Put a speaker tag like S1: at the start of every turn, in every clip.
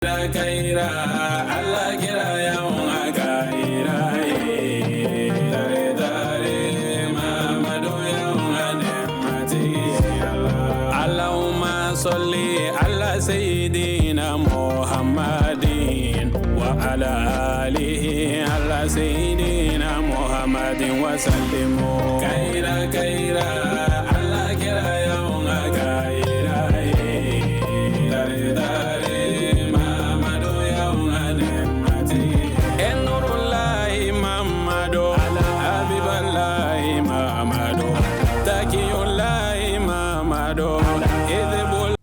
S1: Allahumma salli ala sayyidina Muhammadin wa ala alihi ala sayyidina Muhammadin wa sallim. Kayira kayira Ala kira y'anw ka kayira ye. Tare tare Mamadu y'anw ka nɛɛmatigi ye. E nurulahi Mamadu Habibalahi Mamadu Takiyulahi Mamadu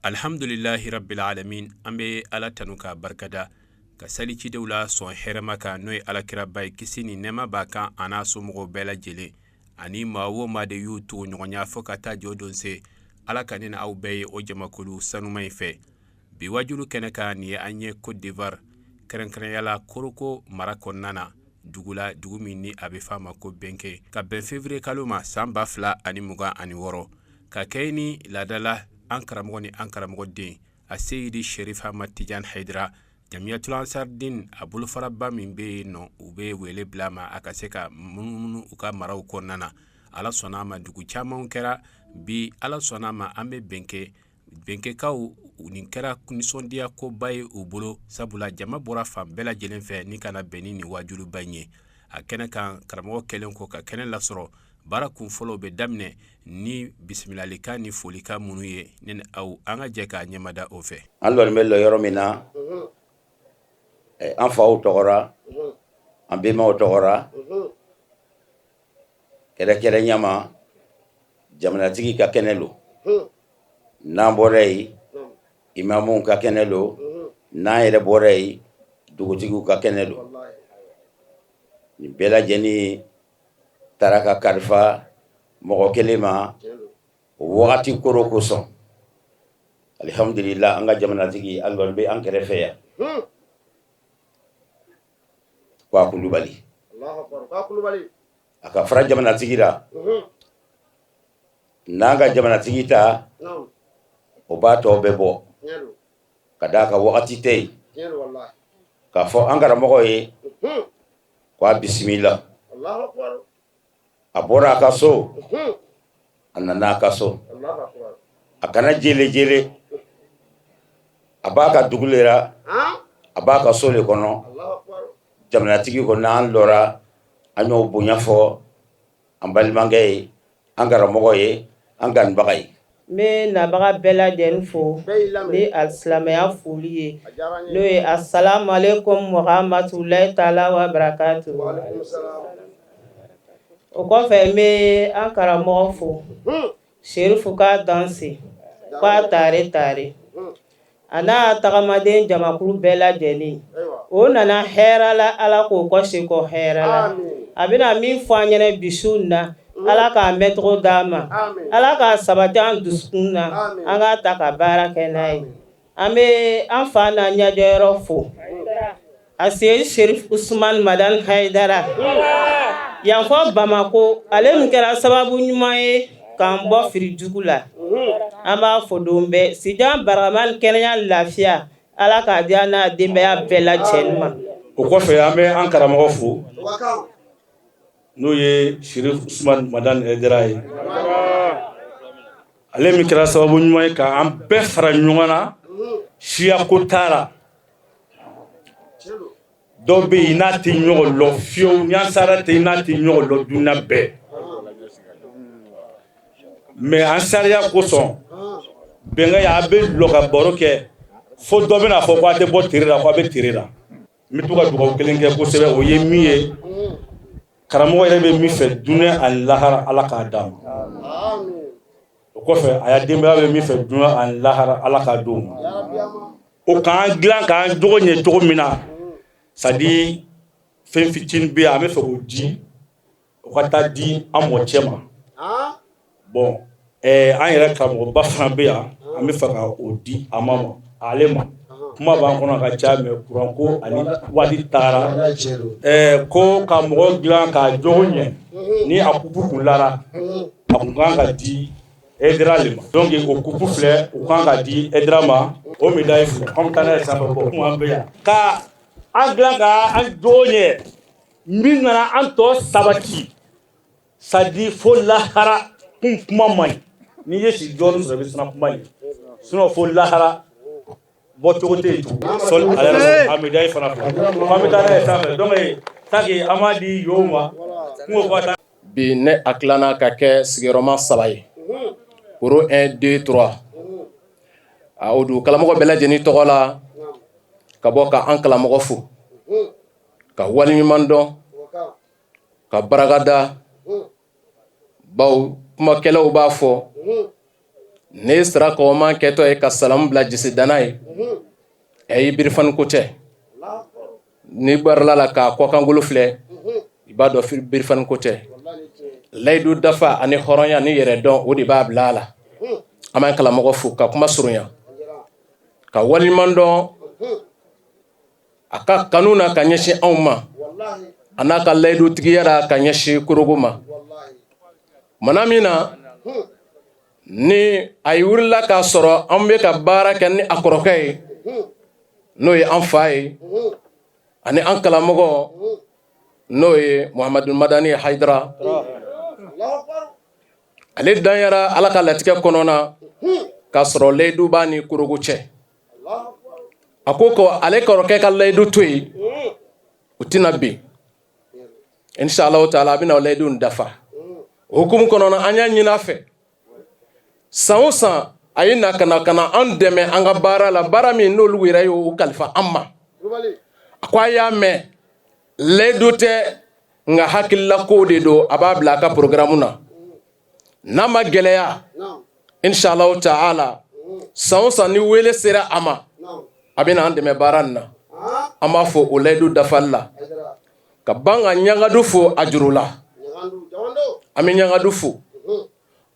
S2: Alhamdulilahi rabbil alamin an bɛ Ala tanu k'a barikada ka sali cidenw la sɔn hɛrɛma kan n'o ye alakiraba ye kisi ni nɛɛma b'a kan a n'a somɔgɔw bɛɛ lajɛlen ani maa o maa de y'u tugu ɲɔgɔnya fo ka taa jɔ don se. Ala ka ne ni aw bɛɛ ye o jamakulu sanuma in fɛ. Bi wajulu kɛnɛ kan nin ye an ye Côte d'Ivoire, kɛrɛnkɛrɛnya la Korhogo mara kɔnɔna na, dugu la, dugu min ni a bɛ f'a ma ko Benke, ka bɛn février kalo ma san 2026, ka kɛɲɛ ni laadala an karamɔgɔ ni an karamɔgɔ den a Seyidi Sherif Ahmad Tijan Hayidara Jamiyatul Ansardin, a bolofaraba min bɛ yen nɔ, u bɛ wele bila ma a ka se ka munumunu u ka maraw kɔnɔna na. Ala sɔnna a ma, dugu caman kɛra bi. Ala sɔnna a ma, an bɛ Benke. Benkekaw, nin kɛra nisɔndiya koba ye u bolo, sabula jama bɔra fan bɛɛ lajɛlen fɛ ni ka na bɛn ni nin wajuliba in ye a kɛnɛ kan. Karamɔgɔ kɛlen kɔ ka kɛnɛ lasɔrɔ, baara kun fɔlɔw bɛ daminɛ ni bisimilalikan ni folikan minnu ye, ne ni aw an ka jɛ k'a ɲɛmada o fɛ.
S3: An lɔnin bɛ lɔ yɔrɔ min na, an faw tɔgɔ ra, an bɛnbaw tɔgɔ ra, kɛrɛnkɛrɛnya ma jamanatigi ka kɛnɛ lo. N'an bɔra yen, imamuw ka kɛnɛ lo. N'an yɛrɛ bɔra yen, dugutigiw ka kɛnɛ lo. Nin bɛɛ lajɛlen taara ka kalifa mɔgɔ kelen ma o wagati koro kosɔn. Alihamudulila, an ka jamanatigi a lɔnin bɛ an kɛrɛfɛ yan, ko a Kulubali, a ka fara jamanatigi la. N'an ka jamanatigi ta, o b'a tɔ bɛɛ bɔ ka d'a kan wagati tɛ yen k'a fɔ an karamɔgɔ ye ko a bisimila. A bɔra a ka so, a nana a ka so, a kana jele jele. A b'a ka dugu le ra, a b'a ka so le kɔnɔ. Jamanatigi ko n'an lɔra, an y'o bonya fɔ an balimakɛ ye, an karamɔgɔ ye, an kanubaga ye.
S4: N bɛ nabaga bɛɛ lajɛlen fo ni alisilamɛya foli ye, n'o ye asalamu aleykum warahmatulahi taala wa barakatu. O kɔfɛ, n bɛ an karamɔgɔ fo, Serifu, k'a danse, k'a tare tare, a n'a tagamaden jamakulu bɛɛ lajɛlen. O nana hɛrɛ la, Ala k'o kɔ kɔ hɛrɛ la. A bɛna min fɔ an ɲɛna bi su in na, Ala k'a mɛncogo d'an ma, Ala k'a sabati an dusukun na, an k'a ta ka baara kɛ n'a ye. An bɛ an fa n'a ɲɛjɔyɔrɔ fo, a se Serif Usman Madani Hayidara yan fɔ Bamakɔ, ale min kɛra sababu ɲuman ye k'an bɔ fili jugu la. An b'a fɔ don bɛɛ, sijan barama, kɛnɛya, lafiya, Ala k'a di an n'a denbaya bɛɛ lajɛlen ma.
S5: O kɔfɛ, an bɛ an karamɔgɔ fo, n'o ye Sherif Usman Madani Hayidara ye, ale min kɛra sababu ɲuman ye k'an bɛɛ fara ɲɔgɔn na. Siya ko t'a la. Dɔw bɛ yen n'a tɛ ɲɔgɔn lɔ fiyewu, ni ansara tɛ n'a tɛ ɲɔgɔn lɔ dunya bɛɛ, mais ansariya kosɔn, bɛnkɛ a bɛ lɔ ka baro kɛ fo dɔ bɛna fɔ ko a tɛ bɔ tere la, ko a bɛ tere la. N bɛ to ka dugawu kelen kɛ kosɛbɛ, o ye min ye, karamɔgɔ yɛrɛ bɛ min fɛ dunya ani lahara, Ala k'a d'a ma. O kɔfɛ, a y'a denbaya bɛ min fɛ dunya ani lahara, Ala k'a d'o ma. O k'an dilan k'an jogo ɲɛ cogo min na, c'est à dire fɛn fitinin bɛ yen, an bɛ fɛ k'o di, o ka taa di an mɔcɛ ma. Bon, an yɛrɛ karamɔgɔba fana bɛ yan, an bɛ fɛ ka o di a ma ale ma. Kuma b'an kɔnɔ ka ca, mais kuranko ani waati taara. Ko ka mɔgɔ dilan k'a jogo ɲɛ, ni a kupu kun lara, a kun kan ka di. Haidara le ma. Donc o coupe filɛ, u kan ka di Haidara ma. O médaille filɛ, an bɛ taa n'a ye sanfɛ. Bɔn, kun an bɛ yan ka an dilan ka an jogo ɲɛ, min nana an tɔ sabati sadi fo lahara. Kun kuma man ɲi, n'i ye si dɔɔnin sɔrɔ, i bɛ siran kuma ɲɛ, sinon fo lahara bɔcogo tɛ yen tugun. Sɔli ale yɛrɛ a médaille fana filɛ, k'an bɛ taa n'a ye sanfɛ. Donc tant an b'a di yow ma, kun ko ka taa.
S6: Bi ne a tilanna ka kɛ sigiyɔrɔma saba ye, koro 1, 2, 3. A o dugu kalamɔgɔ bɛɛ lajɛlen tɔgɔ la, ka bɔ ka an kalamɔgɔ fo, ka waleɲuman dɔn, ka baraka da baw. Kumakɛlaw b'a fɔ ne ye sira kɔgɔman kɛtɔ ye ka salamu bila jisidana ye. Ɛ i birifani ko tɛ, n'i gbarila la k'a kɔkangolo filɛ, i b'a dɔn birifani ko tɛ. Layidu dafa ani hɔrɔnya ni yɛrɛ dɔn, o de b'a bila a la. An b'an kalamɔgɔ fo ka kuma surunya, ka waleɲuman dɔn a ka kanu na ka ɲɛsin anw ma, a n'a ka layidutigiya la ka ɲɛsin korogo ma. Mana min na ni a ye wulila k'a sɔrɔ an bɛ ka baara kɛ ni a kɔrɔkɛ ye, n'o ye an fa ye, ani an kalamɔgɔ, n'o ye Muhamadu Madani Hayidara. Ale danyara Ala ka latigɛ kɔnɔna k'a sɔrɔ layidu b'a ni korogo cɛ. A ko ko ale kɔrɔkɛ ka layidu to yen, u tɛna bin, inshallah taala, a bɛna o layidu in dafa. O hukumu kɔnɔna, an y'a ɲini a fɛ, san o san a ye na ka na an dɛmɛ an ka baara la, baara min n'olu yɛrɛ y'o kalifa an ma. A ko a y'a mɛn, layidu tɛ, nka hakilila ko de don. A b'a bila a ka programme na, n'a ma gɛlɛya, inshallah taala, san o san ni wele sera a ma, a bɛna an dɛmɛ baara nin na. An b'a fɔ o layidu dafali la, ka ban ka ɲagadu fo a juru la. An bɛ ɲagadu fo.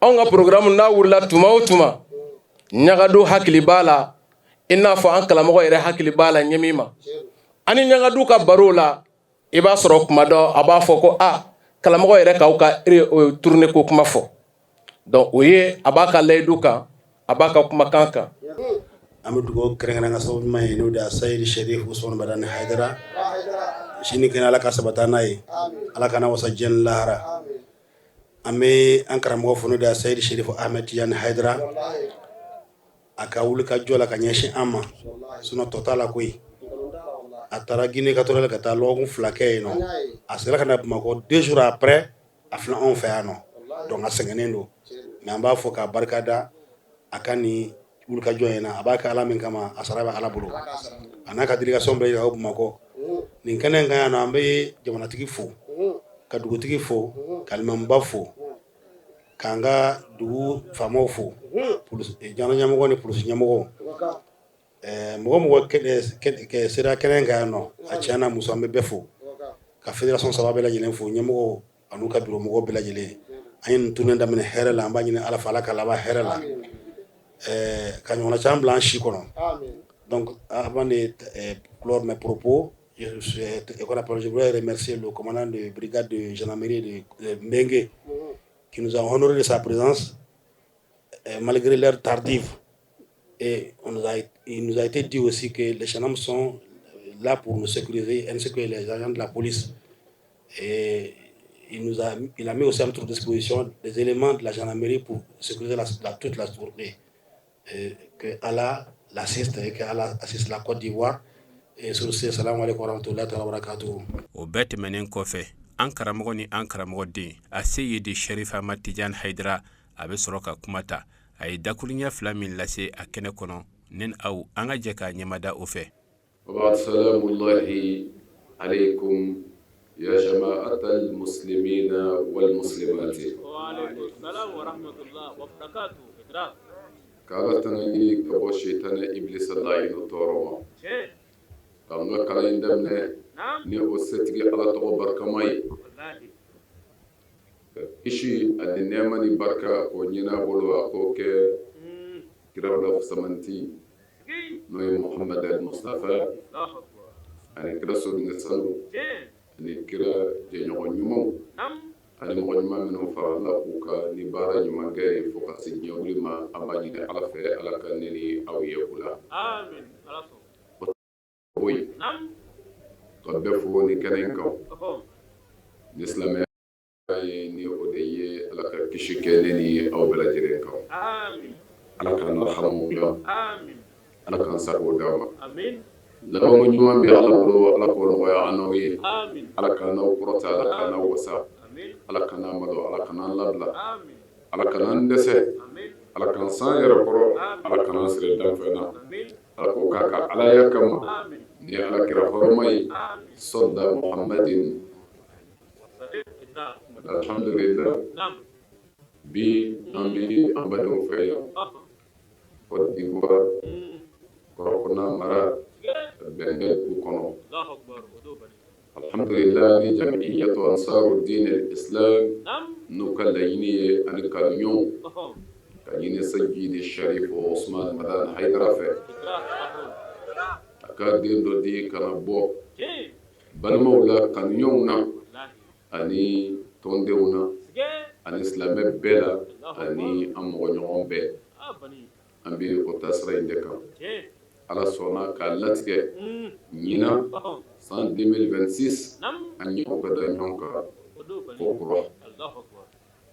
S6: Anw ka programme n'a wulila tuma o tuma, ɲagadu hakili b'a la, i n'a fɔ an karamɔgɔ yɛrɛ hakili b'a la ɲɛ min ma. Ani ɲagadu ka baro la, i b'a sɔrɔ kuma dɔ a b'a fɔ ko a karamɔgɔ yɛrɛ k'aw ka tournée ko kuma fɔ. Donc o ye a b'a ka layidu kan, a b'a ka kumakan kan.
S7: An bɛ dugawu kɛrɛnkɛrɛn ka sababu ɲuman ye, n'o de ye Sayidi Sherif Usman Madani Hayidara. Sini kɛnɛ, Ala ka sabata n'a ye, Ala kana wasa diɲɛ ni lahara. An bɛ an karamɔgɔ fo, n'o de ye Sayidi Sherif Ahmed Tijani Hayidara, a ka wuli ka jɔ la ka ɲɛsin an ma, sinon tɔ t'a la koyi. A taara Guinée équatoriale ka taa lɔgɔkun 2 kɛ yen nɔ, a sera ka na Bamakɔ 2 jours après, a filɛ anw fɛ yan nɔ. Donc a sɛgɛnnen don, mais an b'a fɔ k'a barika da a ka nin wulikajɔ in na. A b'a kɛ Ala min kama, a sara bɛ Ala bolo. A n'a ka délégation bɛɛ yira Bamakɔ nin kɛnɛ in kan yan nɔ. An bɛ jamanatigi fo, ka dugutigi fo, ka alimamiba fo, k'an ka dugu faamaw fo, jamana ɲɛmɔgɔ ni polisi ɲɛmɔgɔ. Mɔgɔ mɔgɔ sera kɛnɛ in kan yan nɔ, a cɛ n'a muso, an bɛ bɛɛ fo, ka fédération saba bɛɛ lajɛlen fo, ɲɛmɔgɔ an'u ka bureau mɔgɔw bɛɛ lajɛlen. An ye nin tournée daminɛ hɛrɛ la, an b'a ɲini Ala fɛ, Ala ka laban hɛrɛ la, ka ɲɔgɔnna caman bila an si kɔnɔ. Donc avant de clore mes propos, je voudrais remercier le commandant de brigade de gendarmerie de Mbengue qui nous a honoré de sa présence malgré l'heure tardive. Et il nous a été dit aussi que les gendarmes sont là pour nous sécuriser, ainsi que les agents de la police. Et il a mis aussi à notre disposition des éléments de la gendarmerie pour sécuriser toute la journée. Et que Allah l'assiste et que Allah assiste la Côte d'Ivoire. Et sur ce, salam alaikum wa rahmatullahi wa barakatuh.
S2: O bɛɛ tɛmɛnen kɔfɛ, an karamɔgɔ ni an karamɔgɔden a Seyidi Sherif Ahmad Tijan Hayidara, a bɛ sɔrɔ ka kuma ta. A ye dakuruɲɛ fila min lase a kɛnɛ kɔnɔ, ne aw, an ka jɛ k'a ɲɛmada o fɛ.
S8: وبعد، سلام الله عليكم يا جماعة المسلمين والمسلمات.
S9: وعليكم السلام ورحمة الله وبركاته إدراك.
S8: K'Ala tanga ɲini ka bɔ shetana iblisa layidu tɔɔrɔ ma, k'an ka kalan in daminɛ ni o setigi Ala tɔgɔ barikama ye, ka kisi ani nɛɛma ni barika k'o ɲini a bolo, a k'o kɛ kira la fusamanti, n'o ye Muhamad al Mustafa, ani kira soden sanu, ani kira jɛɲɔgɔn ɲumanw. Ani mɔgɔ ɲuman minnu farala u kan ni baara ɲumankɛ ye fo ka se diɲɛ wuli ma, an b'a ɲini Ala fɛ, Ala ka ne ni aw ye o la. O ye ka bɛɛ fo ni kɛnɛ in kan ni silamɛya ye, ni o de ye Ala ka kisi kɛ ne ni aw bɛɛ lajɛlen kan. Ala k'an na haramu dilan, Ala k'an sago d'an ma. Labanko ɲuman bɛ Ala bolo, Ala k'o nɔgɔya an n'aw ye. Ala k'an n'aw kɔrɔta, Ala k'an n'aw wasa, Ala kan'an malo, Ala kan'an labila, Ala kan'an dɛsɛ, Ala k'an s'an yɛrɛ kɔrɔ, Ala kan'an siri danfɛn na. Ala k'o k'a ka alaya kama ni Ala kira hɔrɔma ye, sɔla Muhamadin. Alhamdulillah, bi an bɛ an badenw fɛ yan Côte d'Ivoire, Kɔrɔkɔnɔ mara, Bɛnkɛ dugu kɔnɔ. Alhamdulillah, ni jamiyatu ansaru diin islam n'u ka laɲini ye ani kanuɲɔgɔnw ka ɲini Seyidi Sharif Osman Madani Hayidara fɛ, a ka den dɔ di ka na bɔ balimaw la, kanuɲɔgɔnw na, ani tɔndenw na, ani silamɛ bɛɛ la, ani an mɔgɔɲɔgɔn bɛɛ. An bɛ o taasira in de kan. Ala sɔnna k'a latigɛ ɲinan san 2026, an ɲɛw ka da ɲɔgɔn kan ko kura.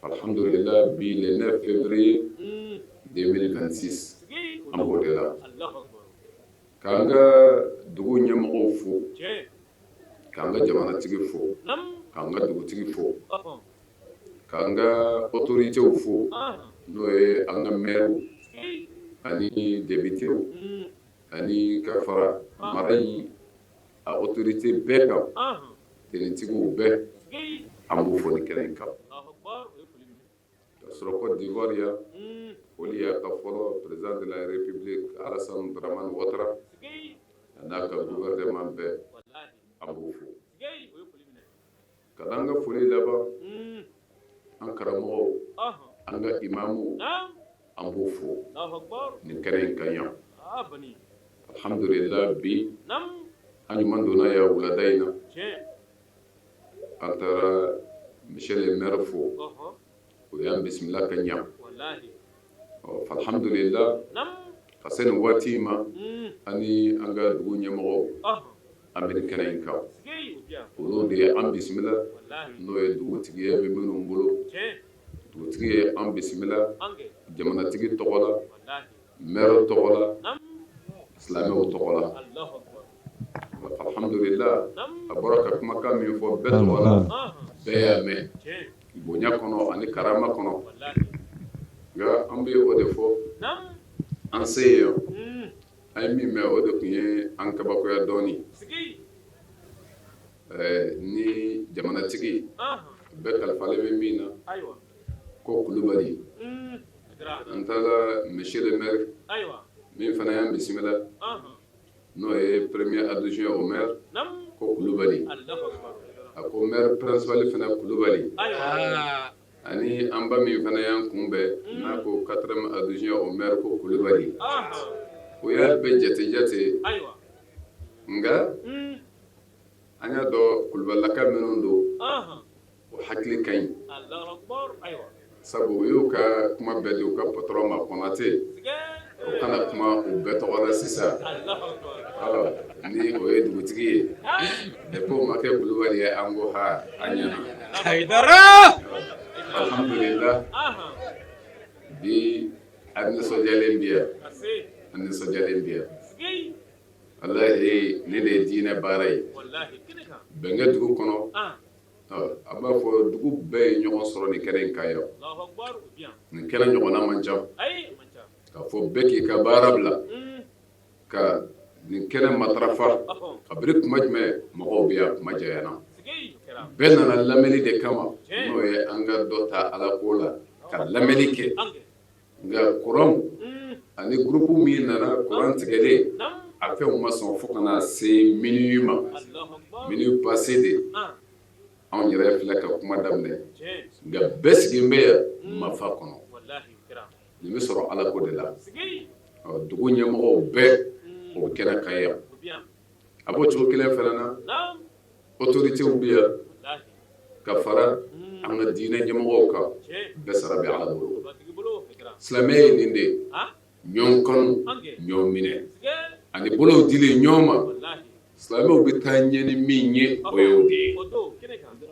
S8: Alhamdulillah, bi le 9 février 2026, an b'o de la. K'an ka dugu ɲɛmɔgɔw fo, k'an ka jamanatigi fo, k'an ka dugutigi fo, k'an ka autoritéw fo, n'o ye an ka maires ani députéw, ani ka fara mara in a autorité bɛɛ kan, tenitigiw bɛɛ, an b'u fo ni kɛnɛ in kan. Ka sɔrɔ Côte d'Ivoire yan, foli y'a ka fɔlɔ président de la République Alassane Dramane Ouattara a n'a ka gouvernement bɛɛ, an b'u fo. Ka an ka foli laban, an karamɔgɔw, an ka imamuw, an b'u fo nin kɛnɛ in kan yan. Alhamdulillah, bi an ɲuman donna yan wulada in na, an taara monsieur le maire fo, o y'an bisimila ka ɲa. Alhamdulillah, ka se nin waati in ma, ani an ka dugu ɲɛmɔgɔw, an bɛ nin kɛnɛ in kan, olu de ye an bisimila, n'o ye dugutigi ye bɛ minnu bolo. Dugutigi ye an bisimila jamanatigi tɔgɔ la, maire tɔgɔ la, silamɛw tɔgɔ la. Alhamdulillah, a bɔra ka kumakan min fɔ bɛɛ tɔgɔ la, bɛɛ y'a mɛn bonya kɔnɔ ani karama kɔnɔ. Nka an bɛ o de fɔ, an se yan, an ye min mɛn, o de tun ye an kabakoya dɔɔnin. Ni jamanatigi bɛɛ kalifalen bɛ min na ko Kulubali, an taara monsieur le maire min fana y'an bisimila, n'o ye premier adjoint au maire ko Kulubali, a ko maire principal fana Kulubali, ani an ba min fana y'an kunbɛn n'a ko quatrième adjoint au maire ko Kulubali. O y'a bɛɛ jate jate, nka an y'a dɔn Kulubalilaka minnu don, o hakili ka ɲi, sabu u y'u ka kuma bɛɛ di u ka patron ma Konate, o kana kuma u bɛɛ tɔgɔ la sisan, ni o ye dugutigi ye. Depuis o ma kɛ Kulubali ye, an ko ha, an ɲɛna. Alhamdulillah, bi an nisɔndiyalen bi yan, an nisɔndiyalen bi yan. Walahi, nin de ye diinɛ baara ye Bɛnkɛ dugu kɔnɔ. A b'a fɔ dugu bɛɛ ye ɲɔgɔn sɔrɔ nin kɛnɛ in kan yan. Nin kɛnɛ ɲɔgɔnna man ca k'a fɔ bɛɛ k'i ka baara bila ka nin kɛnɛ matarafa. Kabini kuma jumɛn mɔgɔw bɛ yan, kuma janyana, bɛɛ nana lamɛnni de kama, n'o ye an ka dɔ ta Ala ko la ka lamɛnni kɛ. Nka kuran ani groupe min nana, kuran tigɛlen, a fɛnw ma sɔn fo ka na se minuit ma, minuit passé de anw yɛrɛ filɛ ka kuma daminɛ. Nka bɛɛ sigilen bɛ yan mafa kɔnɔ. Nin bɛ sɔrɔ Ala ko de la. Dugu ɲɛmɔgɔw bɛɛ, o bɛ kɛnɛ kan yan. A b'o cogo kelen fana na, autorités bɛ yan ka fara An ka diinɛ ɲɛmɔgɔw kan, bɛɛ sara bɛ Ala bolo. Silamɛya ye nin de ye, ɲɔgɔn kanu, ɲɔgɔn minɛ ani bolow dilen ɲɔgɔn ma. Silamɛw bɛ taa ɲɛ ni min ye, o ye o de ye.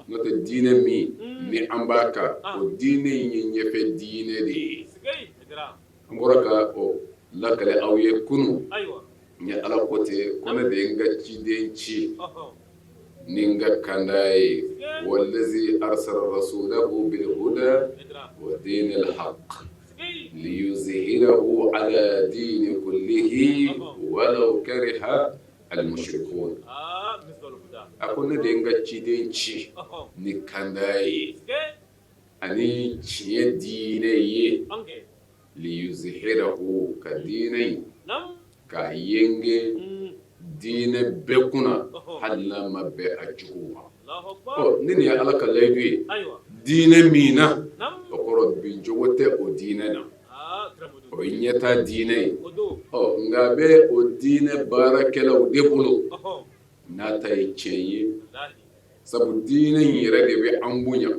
S8: N'o tɛ diinɛ min ni an b'a kan, o diinɛ in ye ɲɛfɛ diinɛ de ye. An bɔra ka o lakale aw ye kunun. Ni Ala ko ten ko ne de ye n ka ciden ci ni n ka kanda ye, walazi arsala rasulahu bil huda wa dinil haq liyuzhirahu ala dini kullihi walaw kariha al mushrikun. A ko ne de ye n ka ciden ci ni kanda ye ani tiɲɛ diinɛ ye. Liyuzhirahu ka diinɛ in k'a yenge diinɛ bɛɛ kunna hali n'a ma bɛn a juguw ma. Ɔ ni nin ye Ala ka layidu ye diinɛ min na, o kɔrɔ bincogo tɛ o diinɛ na, o ye ɲɛtaa diinɛ ye. Ɔ nka a bɛ o diinɛ baarakɛlaw de bolo n'a ta ye tiɲɛ ye, sabu diinɛ in yɛrɛ de bɛ an bonya,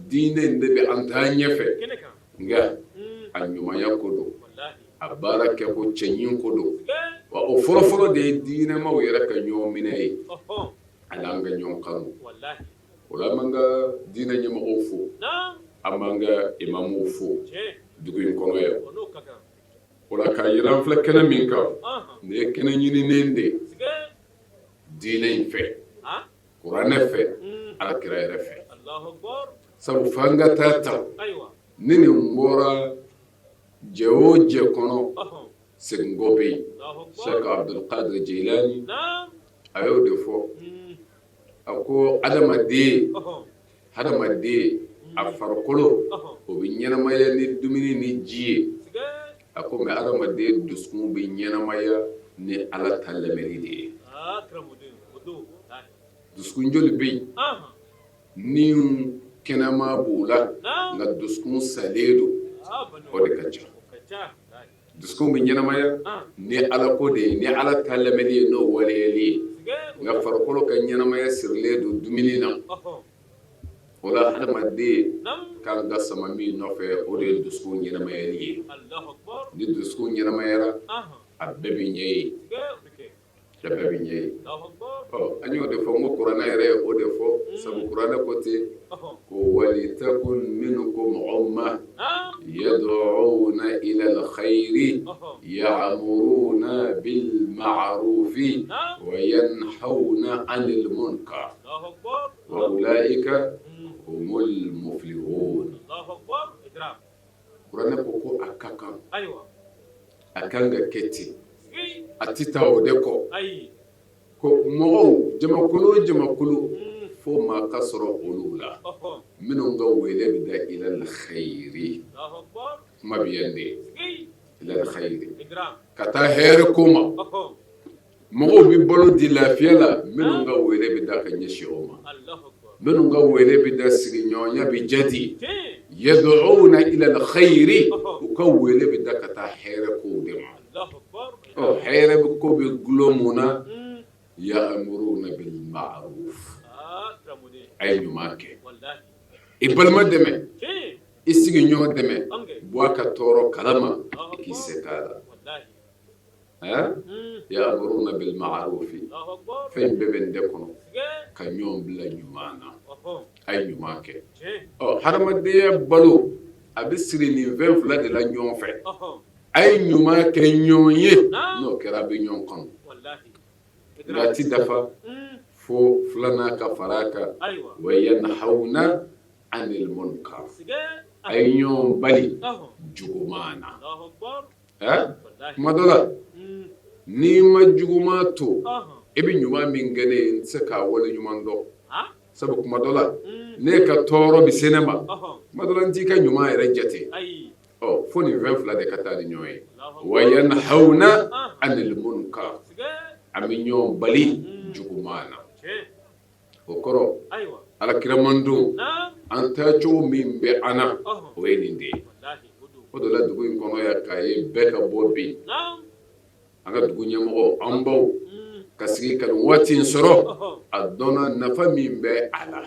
S8: diinɛ in de bɛ an taa ɲɛfɛ. Nka a ɲumanya ko don, a baara kɛ ko cɛɲi ko don. Wa o fɔlɔfɔlɔ de ye diinɛmaw yɛrɛ ka ɲɔgɔn minɛ ye, ani an ka ɲɔgɔn kanu. O la an b'an ka diinɛ ɲɛmɔgɔw fo, an b'an ka imamuw fo dugu in kɔnɔ yan. O la k'a jira an filɛ kɛnɛ min kan, nin ye kɛnɛ ɲininen de ye diinɛ in fɛ, kuranɛ fɛ, ala kira yɛrɛ fɛ. Sabu f'an ka taa ta ni nin bɔra jɛ o jɛ kɔnɔ, seginkɔ bɛ yen. Sɛki Abdulkadir Jilani a y'o de fɔ, a ko adamaden, hadamaden a farikolo o bɛ ɲɛnamaya ni dumuni ni ji ye. A ko mais adamaden dusukun bɛ ɲɛnamaya ni Ala ta lamɛnni de ye. Dusukun joli bɛ yen ni kɛnɛma b'o la, nka dusukun salen don, o de ka ca. Dusukun bɛ ɲɛnamaya ni Ala ko de ye, ni Ala ta lamɛnni ye, n'o waleyali ye. Nka farikolo ka ɲɛnamaya sirilen don dumuni na. O la hadamaden kan ka sama min nɔfɛ, o de ye dusukun ɲɛnamayali ye. Ni dusukun ɲɛnamayara, a bɛɛ bɛ ɲɛ ye. A bɛɛ bɛ ɲɛ ye. Ɔ an y'o de fɔ, n ko kuranɛ yɛrɛ ye o de fɔ, sabu kuranɛ ko ten ko walitakun minkum umma yad'una ila alkhayri ya'muruna bil ma'rufi wa yanhauna 'anil munkar wa ulaika humul muflihun. Kuranɛ ko ko a ka kan, a kan ka kɛ ten, a tɛ taa o de kɔ. Ko mɔgɔw, jamakulu o jamakulu, fo maa ka sɔrɔ olu la minnu ka wele bɛ da ilal khayri, kuma bɛ yan de, ilal khayri, ka taa hɛrɛ ko ma. Mɔgɔw bɛ balo di lafiya la minnu ka wele bɛ da ka ɲɛsin o ma, minnu ka wele bɛ da sigiɲɔgɔnya bɛ jadi, yad'una ilal khayri, u ka wele bɛ da ka taa hɛrɛ kow de ma. Ɔ hɛrɛ bɛ ko bɛ dulon mun na? Ya'muruna bil ma'ruf, a ye ɲuman kɛ, i balima dɛmɛ, i sigiɲɔgɔn dɛmɛ, bɔ a ka tɔɔrɔ kalama, i k'i se k'a la. Ya'muruna bil ma'rufi, fɛn bɛɛ bɛ nin de kɔnɔ, ka ɲɔgɔn bila ɲuman na, a ye ɲuman kɛ. Ɔ hadamadenya balo a bɛ siri nin fɛn fila de la ɲɔgɔn fɛ, a ye ɲuman kɛ ɲɔgɔn ye, n'o kɛra a bɛ ɲɔgɔn kanu. Nka a ti dafa fo filanan ka fara a kan, wa yanhawna anil munkar, a ye ɲɔgɔn bali juguman na. Kuma dɔ la n'i ma juguman to i bɛ ɲuman min kɛ ne ye n tɛ se k'a wale ɲuman dɔn sabu kuma dɔ la ne ka tɔɔrɔ bɛ se ne ma kuma dɔ la n t'i ka ɲuman yɛrɛ jate ɔ fo nin fɛn fila de ka taa ni ɲɔgɔn ye wa yanhawna anil munkar an bɛ ɲɔgɔn bali juguman na. O kɔrɔ ala kira mantɔn an taacogo min bɛ an na o ye nin de ye. O de la dugu in kɔnɔ yan k'a ye bɛɛ ka bɔ bi an ka dugu ɲɛmɔgɔ an baw ka sigi ka nin waati in sɔrɔ a dɔnna nafa min bɛ a la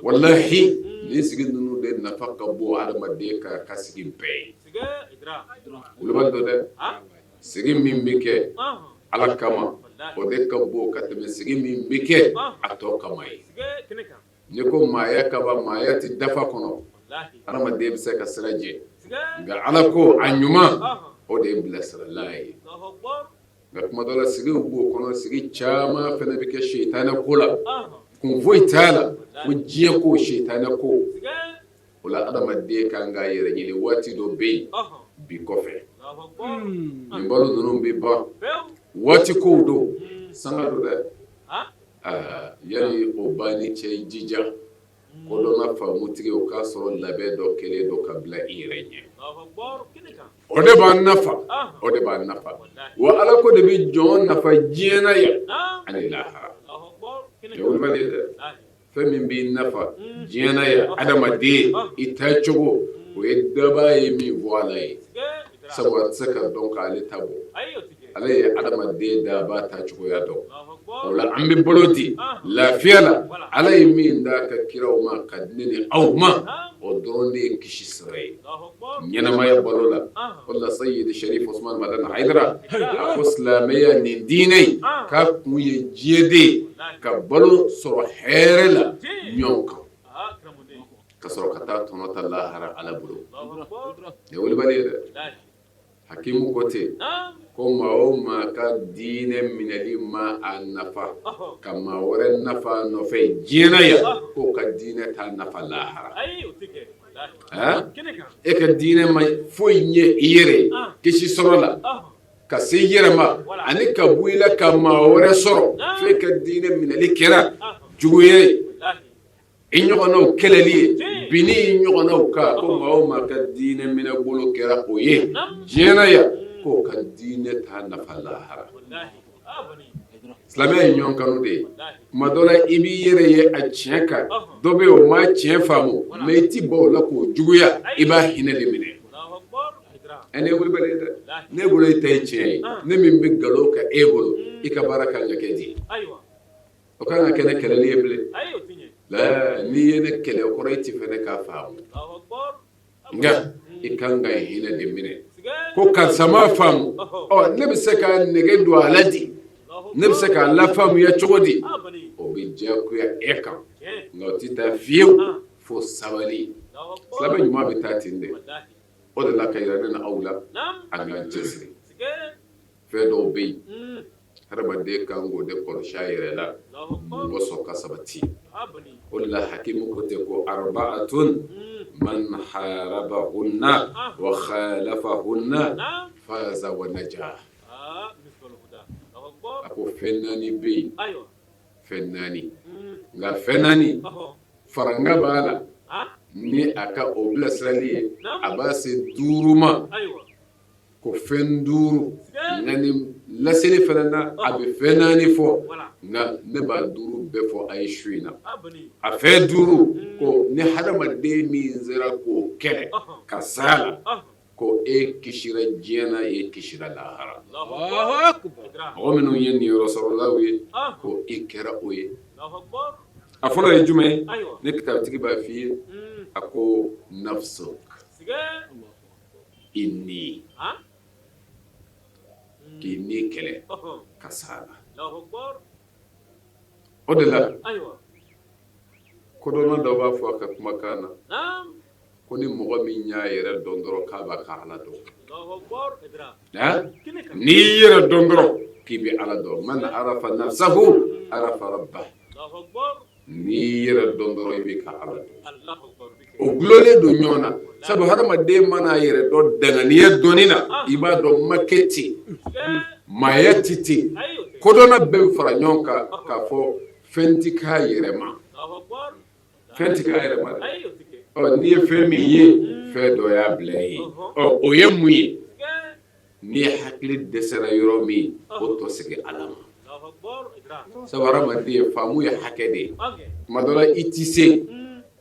S8: walahi. Nin sigi ninnu de nafa ka bon adamaden ka sigi bɛɛ ye. Wulibali don dɛ, sigi min bɛ kɛ Ala kama, o de ka bon ka tɛmɛ sigi min bɛ kɛ a tɔ kama ye. N'i ko maaya kaban, maaya tɛ dafa kɔnɔ, adamaden bɛ se ka sira jɛ, nka Ala ko a ɲuman, o de ye bilasiralan ye. Nka tuma dɔ la sigiw b'o kɔnɔ, sigi caman fana bɛ kɛ sitanɛ ko la, kun foyi t'a la ko diɲɛ ko, sitanɛ ko. O la adamaden kan k'a yɛrɛ ɲini waati dɔ bɛ yen bi kɔfɛ nin balo ninnu bɛ ban waati kow don sanga don dɛ yanni o banni cɛ i jija kodɔnna faamutigi o k'a sɔrɔ labɛn dɔ kɛlen don ka bila i yɛrɛ ɲɛ o de b'an nafa o de b'an nafa wa ala ko de bɛ jɔn nafa diɲɛ na yan ani lahara wulibali dɛ fɛn min b'i nafa diɲɛ na yan adamaden i taacogo o ye dabaa ye min fɔ ala ye sabu a tɛ se ka dɔn k'ale ta bɔ ala ye adamaden dabaa ta cogoya dɔn o la an bɛ balo di lafiya la ala ye min d'a ka kiraw ma ka di ne ni aw ma o dɔrɔn de ye kisi sira ye ɲɛnamaya balo la o la Sayyidi Sharif Usman Madani Hayidara a ko silamɛya nin diinɛ in k'a kun ye diɲɛ de ye ka balo sɔrɔ hɛrɛ la ɲɔgɔn kan ka sɔrɔ ka taa tɔnɔ ta lahara Ala bolo nin ye wulibali ye dɛ Hakimu ko ten ko maa o maa ka diinɛ minɛli ma a nafa ka maa wɛrɛ nafa nɔfɛ diɲɛ na yan k'o ka diinɛ t'a nafa lahara e ka diinɛ ma foyi ɲɛ i yɛrɛ kisi sɔrɔ la ka se i yɛrɛ ma ani ka bɔ i la ka maa wɛrɛ sɔrɔ fo e ka diinɛ minɛli kɛra juguya ye i ɲɔgɔnnaw kɛlɛli ye binni i ɲɔgɔnnaw kan ko maa o maa ka diinɛ minɛ bolo kɛra o ye diɲɛ na yan k'o ka diinɛ t'a nafa lahara silamɛya ye ɲɔgɔn kanu de ye tuma dɔ la i b'i yɛrɛ ye a tiɲɛ kan dɔ bɛ yen o ma tiɲɛ faamu mais i ti ban o la k'o juguya i b'a hinɛ de minɛ ɛ ne wulibali ye dɛ ne bolo e ta ye tiɲɛ ye ne min bɛ nkalon kan e bolo i ka baara kan ka kɛ di o kan ka kɛ ne kɛlɛli ye bilen n'i ye ne kɛlɛ o kɔrɔ e ti fɛ ne k'a faamu nka i kan ka hinɛ de minɛ ko karisa m'a faamu ɔ ne bɛ se ka nɛgɛ don a la di ne bɛ se k'a lafaamuya cogo di o bɛ diyagoya e kan nka o tɛ taa fiyewu fo sabali silamɛ ɲuman bɛ taa ten de o de la ka yira ne na aw la an k'an cɛsiri fɛn dɔw bɛ yen hadamaden kan k'o de kɔlɔsi a yɛrɛ la mɔgɔ sɔn ka sabati o de la hakimu ko ten ko arba'atun man harabahunna wa khalafahunna faza wa naja a ko fɛn naani bɛ yen fɛn naani nka fɛn naani faranga b'a la ni a ka o bilasirali ye a b'a se duuru ma ko fɛn duuru nka nin laseli fana na a bɛ fɛn naani fɔ nka ne b'a duuru bɛɛ fɔ a ye su in na a fɛn duuru ko ni hadamaden min sera k'o kɛlɛ ka s'a la ko e kisira diɲɛ na e kisira lahara mɔgɔ minnu ye niyɔrɔ sɔrɔlaw ye ko e kɛra o ye a fɔlɔ ye jumɛn ye ne kitabutigi b'a f'i ye a ko nafsu i ni k'i ni kɛlɛ ka s'a la o de la kodɔnna dɔ b'a fɔ a ka kumakan na ko ni mɔgɔ min y'a yɛrɛ dɔn dɔrɔn k'a b'a ka ala dɔn n'i y'i yɛrɛ dɔn dɔrɔn k'i bɛ ala dɔn man arafa nafsahu arafa rabba N'i y'i yɛrɛ dɔn dɔrɔn i bɛ ka ala dɔn o dulonnen don ɲɔgɔn na sabu hadamaden mana a yɛrɛ dɔn danganiya dɔnni na i b'a dɔn ma kɛ ten maaya tɛ ten kodɔnna bɛɛ bɛ fara ɲɔgɔn kan k'a fɔ fɛn tɛ k'a yɛrɛ ma fɛn tɛ k'a yɛrɛ ma ɔ n'i ye fɛn min ye fɛn dɔ y'a bila yen ɔ o ye mun ye N'i hakili dɛsɛra yɔrɔ min o tɔ segin Ala ma sabu hadamaden faamu ye hakɛ de ye tuma dɔ la i tɛ se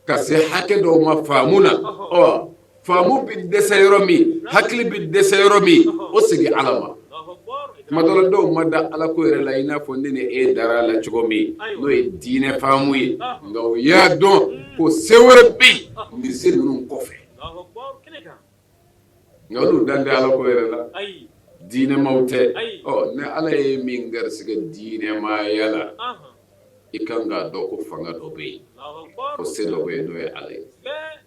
S8: ka se hakɛ dɔw ma faamu na ɔ faamu bɛ dɛsɛ yɔrɔ min hakili bɛ dɛsɛ yɔrɔ min o segin Ala ma. Tuma dɔ la dɔw ma da ala ko yɛrɛ la i n'a fɔ ne ni e dara a la cogo min, n'o ye diinɛ faamu ye, nka u y'a dɔn ko se wɛrɛ bɛ yen nin se ninnu kɔfɛ. Nka olu dan tɛ ala ko yɛrɛ la, diinɛmaw tɛ. Ɔ ni ala ye min garisɛgɛ diinɛmaaya la, i kan k'a dɔn ko fanga dɔ bɛ yen, ko se dɔ bɛ yen, n'o ye ala ye.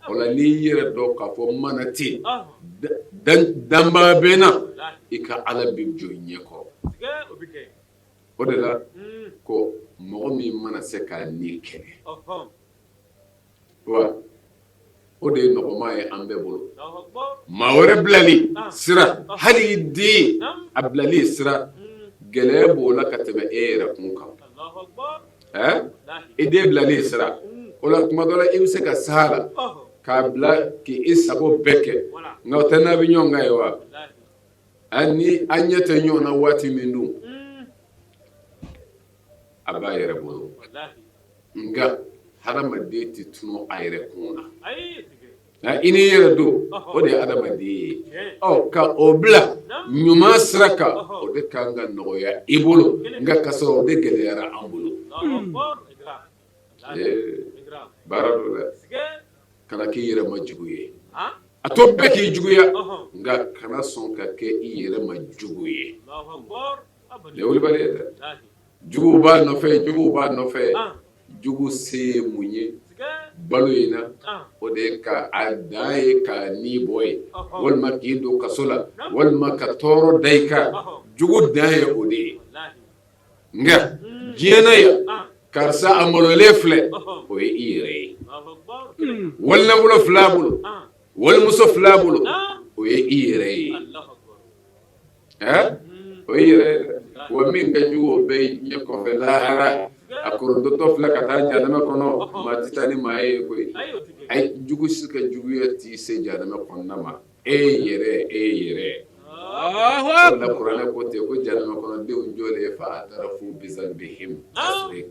S8: O la n'i yɛrɛ dɔn k'a fɔ n ma na ten, danbaa bɛ n na, i ka ala bɛ jɔ i ɲɛ kɔrɔ. O de la ko mɔgɔ min mana se k'a ni kɛlɛ, wa o de ye nɔgɔma ye an bɛɛ bolo. Maa wɛrɛ bilali sira, hali i den a bilali sira, gɛlɛya b'o la ka tɛmɛ e yɛrɛ kun kan. I den bilali sira, o la tuma dɔ la i bɛ se ka s'a la k'a bila k'i sago bɛɛ kɛ, nka o tɛ n'a bɛ ɲɔgɔn kan ye wa? Ni an ɲɛ tɛ ɲɔgɔn na waati min dun, a b'a yɛrɛ bolo. Nka hadamaden tɛ tunu a yɛrɛ kun na. I n'i yɛrɛ don, o de ye adamaden ye. Ɔ ka o bila ɲuman sira kan, o de kan ka nɔgɔya i bolo, nka ka sɔrɔ o de gɛlɛyara an bolo. Baara don dɛ, kana k'i yɛrɛ ma jugu ye. A to bɛɛ k'i juguya, nka kana sɔn ka kɛ i yɛrɛ ma jugu ye. Nin ye wulibali ye dɛ. Juguw b'a nɔfɛ, juguw b'a nɔfɛ. Jugu se ye mun ye balo in na? O de ye ka a dan ye k'a ni bɔ ye, walima k'i don kaso la, walima ka tɔɔrɔ da i kan. Jugu dan ye o de ye. Nka diɲɛ na yan, karisa a malolen filɛ, o ye i yɛrɛ ye. Walinafolo filɛ a bolo, walimuso filɛ a bolo, o ye i yɛrɛ ye. O ye yɛrɛ wa min ka jugu o bɛɛ ɲɛ kɔfɛ lahara, a korontotɔ filɛ ka taa jahanama kɔnɔ, maa tɛ taa ni maa ye koyi. Ayi, jugu si ka juguya t'i se jahanama kɔnɔna ma, e yɛrɛ, e yɛrɛ. O la kuranɛ ko ten ko jahanama kɔnɔdenw jɔlen fa atarafu bizanbihim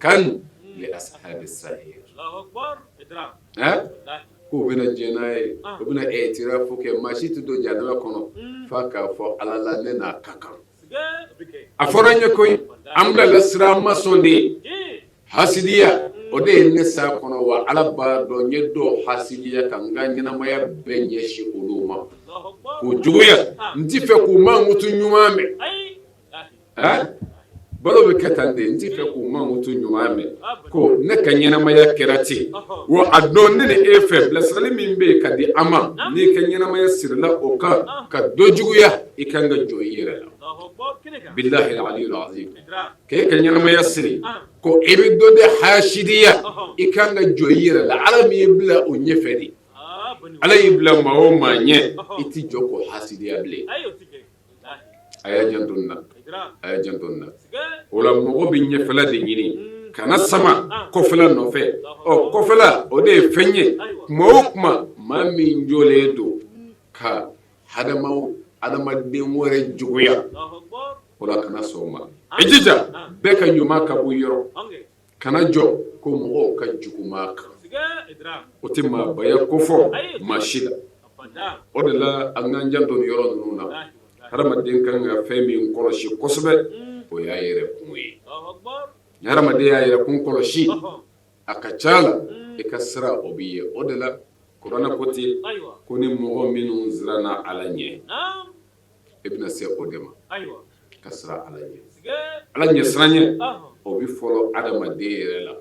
S8: kan li ashabi sa'ir. K'u bɛna jɛn n'a ye, u bɛna itirafu kɛ, maa si tɛ don jahanama kɔnɔ f'a k'a fɔ Ala la ne n'a ka kan. A fɔra n ye koyi, an bilala sira an ma sɔn de. Hasidiya, o de ye ne s'a kɔnɔ wa Ala b'a dɔn n ye dɔw hasidiya ka n ka ɲɛnamaya bɛɛ ɲɛsin olu ma k'u juguya, n t'i fɛ k'u mankutu ɲuman mɛn. Balo bɛ kɛ tan de, n t'i fɛ k'u mankutu ɲuman mɛn ko ne ka ɲɛnamaya kɛra ten. Wa a dɔn ne ni e fɛ, bilasirali min bɛ yen ka di an ma, n'i ka ɲɛnamaya sirila o kan ka dɔ juguya, i kan ka jɔ i yɛrɛ la. Bilahi aliyul azim, k'e ka ɲɛnamaya siri ko i bɛ dɔ de hasidiya, i kan ka jɔ i yɛrɛ la. Ala min y'i bila o ɲɛfɛ de, Ala y'i bila maa o maa ɲɛ, i t'i jɔ k'o hasidiya bilen. A y'a janto nin na, a y'a janto nin na. O la mɔgɔ bɛ ɲɛfɛla de ɲini, kana sama kɔfɛla nɔfɛ. Ɔ kɔfɛla o de ye fɛn ye, tuma o tuma maa min jɔlen don ka hadamaden wɛrɛ juguya, o la kana sɔn o ma. I jija bɛɛ ka ɲuman ka bɔ i yɔrɔ. Kana jɔ ko mɔgɔw ka juguman kan, o tɛ maabaya kofɔ maa si la. O de la an k'an janto nin yɔrɔ ninnu na. Hadamaden kan ka fɛn min kɔlɔsi kosɛbɛ, o y'a yɛrɛ kun ye. Ni hadamaden y'a yɛrɛ kun kɔlɔsi, a ka ca la i ka sira o bɛ ye. O de la kuranɛ ko ten ko ni mɔgɔ minnu siranna Ala ɲɛ, e bɛna se o de ma ka siran Ala ɲɛ. Ala ɲɛ siranɲɛ o bɛ fɔlɔ adamaden yɛrɛ la.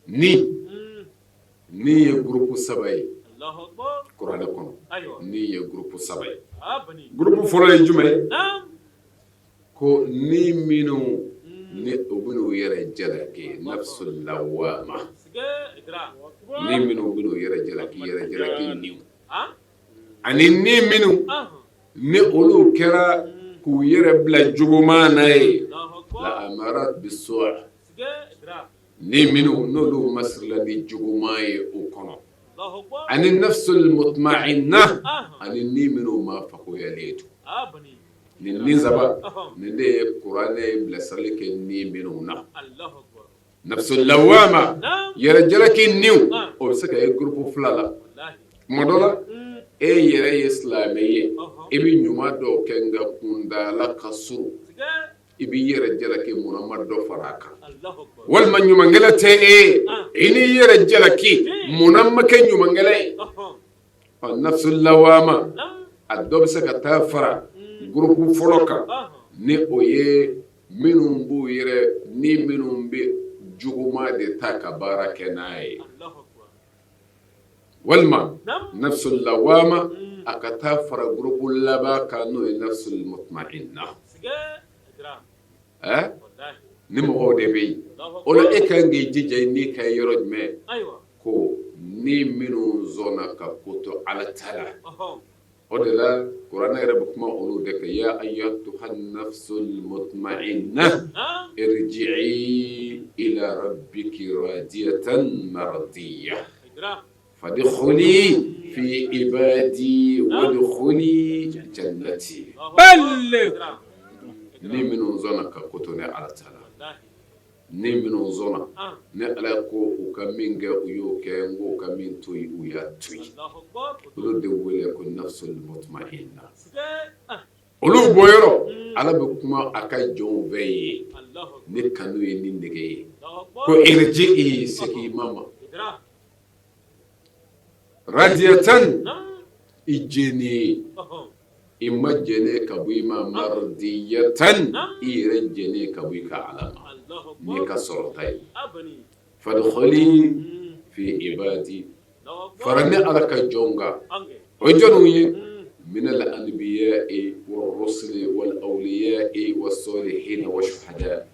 S8: Ni ni ye groupe saba ye kuranɛ kɔnɔ, ni ye groupe saba ye. Groupe fɔlɔ ye jumɛn ye? Ko ni minnu ni u bɛna u yɛrɛ jalaki, nafsul lawama, ni minnu bɛna u yɛrɛ jalaki, yɛrɛ jalaki niw. Ani ni minnu ni olu kɛra k'u yɛrɛ bila juguman na ye, la amara bisu, ni minnu n'olu masirila ni juguman ye o kɔnɔ, ani nafsul mutmainna, ani ni minnu ma fakoyalen to. Nin ni saba nin de ye kuranɛ ye bilasirali kɛ ni minnu na. Nafsul lawama, yɛrɛ jalaki niw, o bɛ se ka ye groupe fila la. Tuma dɔ la, E yɛrɛ ye silamɛ ye, i bɛ ɲuman dɔw kɛ nka kuntaala ka surun, i b'i yɛrɛ jalaki munna ma dɔ fara a kan, walima ɲumankɛla tɛ e ye, i n'i yɛrɛ jalaki munna ma kɛ ɲumankɛla ye. Ɔ nafsu lawama, a dɔ bɛ se ka taa fara gurupu fɔlɔ kan, ni o ye minnu b'u yɛrɛ ni minnu bɛ juguman de ta ka baara kɛ n'a ye, walima nafsu lawama a ka taa fara gurupu laban kan, n'o ye nafsu mutmainna. Ɛ ni mɔgɔw de bɛ yen, o la e ka kan k'i jija i ni ka yɔrɔ jumɛn ko ni minnu sɔnna ka ko to Ala ta la. O de la kuranɛ yɛrɛ bɛ kuma olu de kan, ya ayyatuha nafsul mutmainna irji'i ila rabbiki radiyatan mardiya fadkhuli fi ibadi wadkhuli jannati. Ni minnu sɔnna ka ko to ne Ala ta la, ni minnu sɔnna ne Ala ko u ka min kɛ u y'o kɛ, n ko u ka min to yen u y'a to yen, olu de wele ko nafsul mutmainna. Olu bɔyɔrɔ Ala bɛ kuma a ka jɔnw bɛɛ ye ni kanu ye, ni nege ye, ko irji'i, segin i ma ma, radiyatan, i jɛnnen, i ma jɛnnen ka bɔ i ma, mardiyatan, i yɛrɛ jɛnnen ka bɔ i ka Ala ma n'i ka sɔrɔta ye, fadkhuli fi ibadi, fara ne Ala ka jɔnw kan. O ye jɔnw ye? Minal anbiya'i wa rusuli wal awliya'i wa salihina wa shuhada,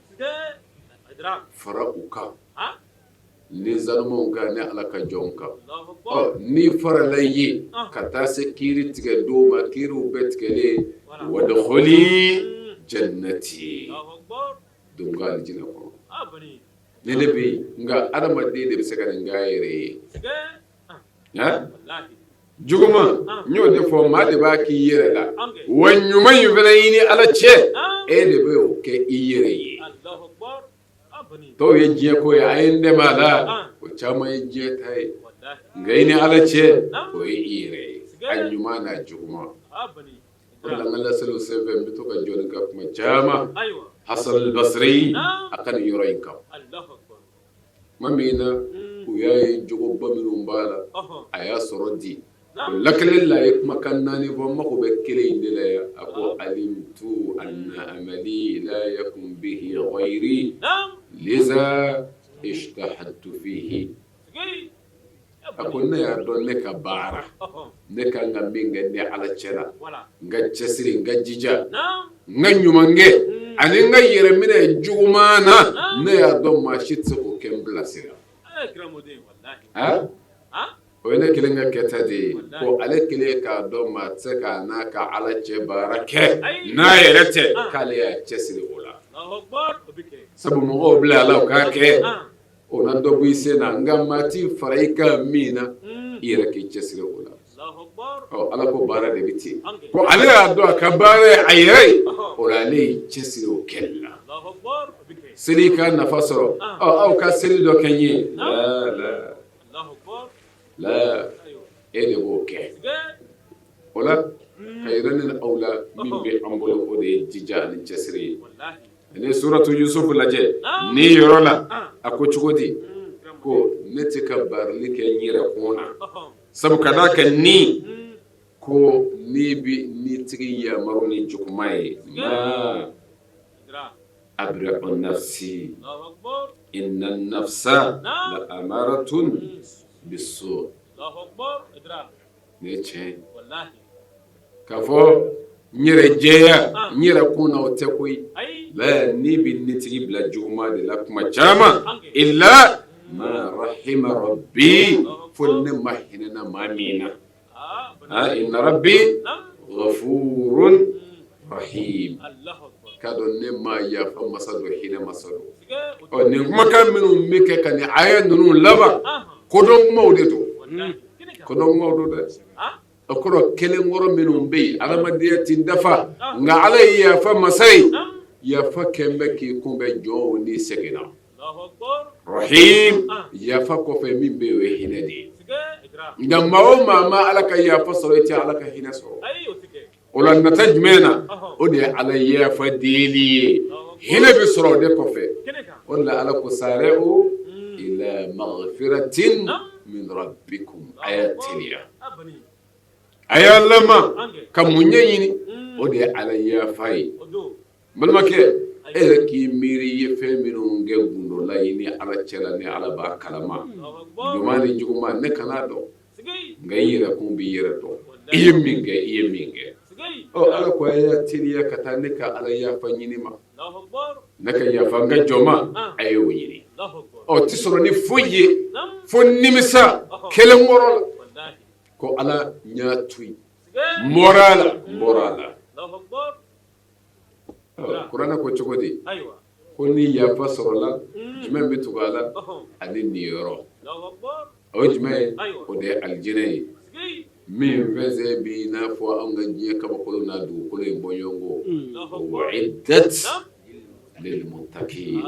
S8: fara u kan ni sanumanw kan, ne Ala ka jɔnw kan. Ɔ n'i farala yen ka taa se kiiri tigɛ don ma, kiiriw bɛɛ tigɛlen, wadkhuli jannati, don n ka alijinɛ kɔnɔ. Ni ne bɛ yen, nka adamaden de bɛ se ka nin k'a yɛrɛ ye. Juguman, n y'o de fɔ, maa de b'a k'i yɛrɛ la, wa ɲuman in fana i ni Ala cɛ, e de bɛ o kɛ i yɛrɛ ye. Tɔw ye diɲɛ ko ye, a ye n dɛmɛ a la, o caman ye diɲɛ ta ye, nka i ni Ala cɛ, o ye i yɛrɛ ye, a ɲuman n'a juguman. O de la n ka laseliw senfɛ, n bɛ to ka jɔ nin kan kuma caman, Hasan al-Basri a ka nin yɔrɔ in kan. Tuma min na u y'a ye jogoba minnu b'a la, a y'a sɔrɔ di. O lakali la, a ye kumakan naani fɔ, n mago bɛ kelen in de la yan. A ko alimtu anna amali la yakun bihi ghayri liza ijtahadtu fihi. A ko ne y'a dɔn ne ka baara, ne ka kan ka min kɛ ne Ala cɛ la, n ka cɛsiri, n ka jija, n ka ɲuman kɛ ani n ka yɛrɛ minɛ juguman na, ne y'a dɔn maa si tɛ se k'o kɛ n bilasira. O ye ne kelen ka kɛta de ye. Ko ale kelen k'a dɔn maa tɛ se k'a n'a ka Ala cɛ baara kɛ n'a yɛrɛ tɛ, k'ale y'a cɛsiri o la. Sabu mɔgɔw bila a la u k'a kɛ, o na dɔ bɔ i sen na, nka maa t'i fara i kan min na, i yɛrɛ k'i cɛsiri o la. Ɔ Ala ko baara de bɛ ten, ko ale y'a dɔn a ka baara ye a yɛrɛ ye, o la ale y'i cɛsiri o kɛli la. Seli ka nafa sɔrɔ, ɔ aw ka seli dɔ kɛ n ye la, e de b'o kɛ. O la ka yira ne ni aw la, min bɛ an bolo, o de ye jija ani cɛsiri ye. Ni suratu Yusufu lajɛ nin yɔrɔ la, a ko cogo di? Ko ne tɛ ka barili kɛ n yɛrɛ kun na, sabu ka d'a kan ni ko ni bɛ ni tigi yamaru ni juguman ye, ma abri'u nafsi inna nafsa la amaratun bisu. Nin ye tiɲɛ ye k'a fɔ n yɛrɛ jɛya n yɛrɛ kun na, o tɛ koyi. La ni bɛ nitigi bila juguman de la kuma caman, illa ma rahima rabbi, fo ne ma hinɛna maa min na. Inna rabbi ghafurun rahim, k'a dɔn ne ma yafa masa don, hinɛ masa don. Ɔ nin kumakan minnu bɛ kɛ ka nin aya ninnu laban, kodɔn kumaw de don, kodɔn kumaw don dɛ. O kɔrɔ kelenkɔrɔ minnu bɛ yen, adamadenya ti dafa, nka Ala ye yafa masa ye, yafa kɛn bɛ k'i kunbɛn jɔnw ni seginna. Rahim, yafa kɔfɛ min bɛ yen, o ye hinɛ de ye. Nka maa o maa ma Ala ka yafa sɔrɔ, i tɛ Ala ka hinɛ sɔrɔ. O la nata jumɛn na? O de ye Ala yafa deli ye. Hinɛ bɛ sɔrɔ o de kɔfɛ. O de la Ala ko sari'u ila maghfiratin min rabbikum, a y'a teliya, a y'a lama ka mun ɲɛɲini? O de ye Ala yafa ye. Balimakɛ, e yɛrɛ k'i miiri i ye fɛn minnu kɛ gundo la i ni Ala cɛla, ni Ala b'a kalama, ɲuman ni juguman, ne kan'a dɔn, nka i yɛrɛ kun b'i yɛrɛ dɔn, i ye min kɛ, i ye min kɛ. Ɔ Ala ko a y'a teliya ka taa ne ka Ala yafa ɲini ma, ne ka yafa n ka jɔn ma, a y'o ɲini. Ɔ tɛ sɔrɔ ni foyi ye fo nimisa kelen kɔrɔ la ko Ala n y'a to yen, n bɔra a la, n bɔra a la. Kuranɛ ko cogo di? Ko ni yafa sɔrɔla, jumɛn bɛ tugu a la? Ani niyɔrɔ. O ye jumɛn ye? O de ye alijinɛ ye, min fɛnsɛn b'i n'a fɔ anw ka diɲɛ kabakolo n'a dugukolo in bɔɲɔgɔnko. Uiddat lilmuttaqin.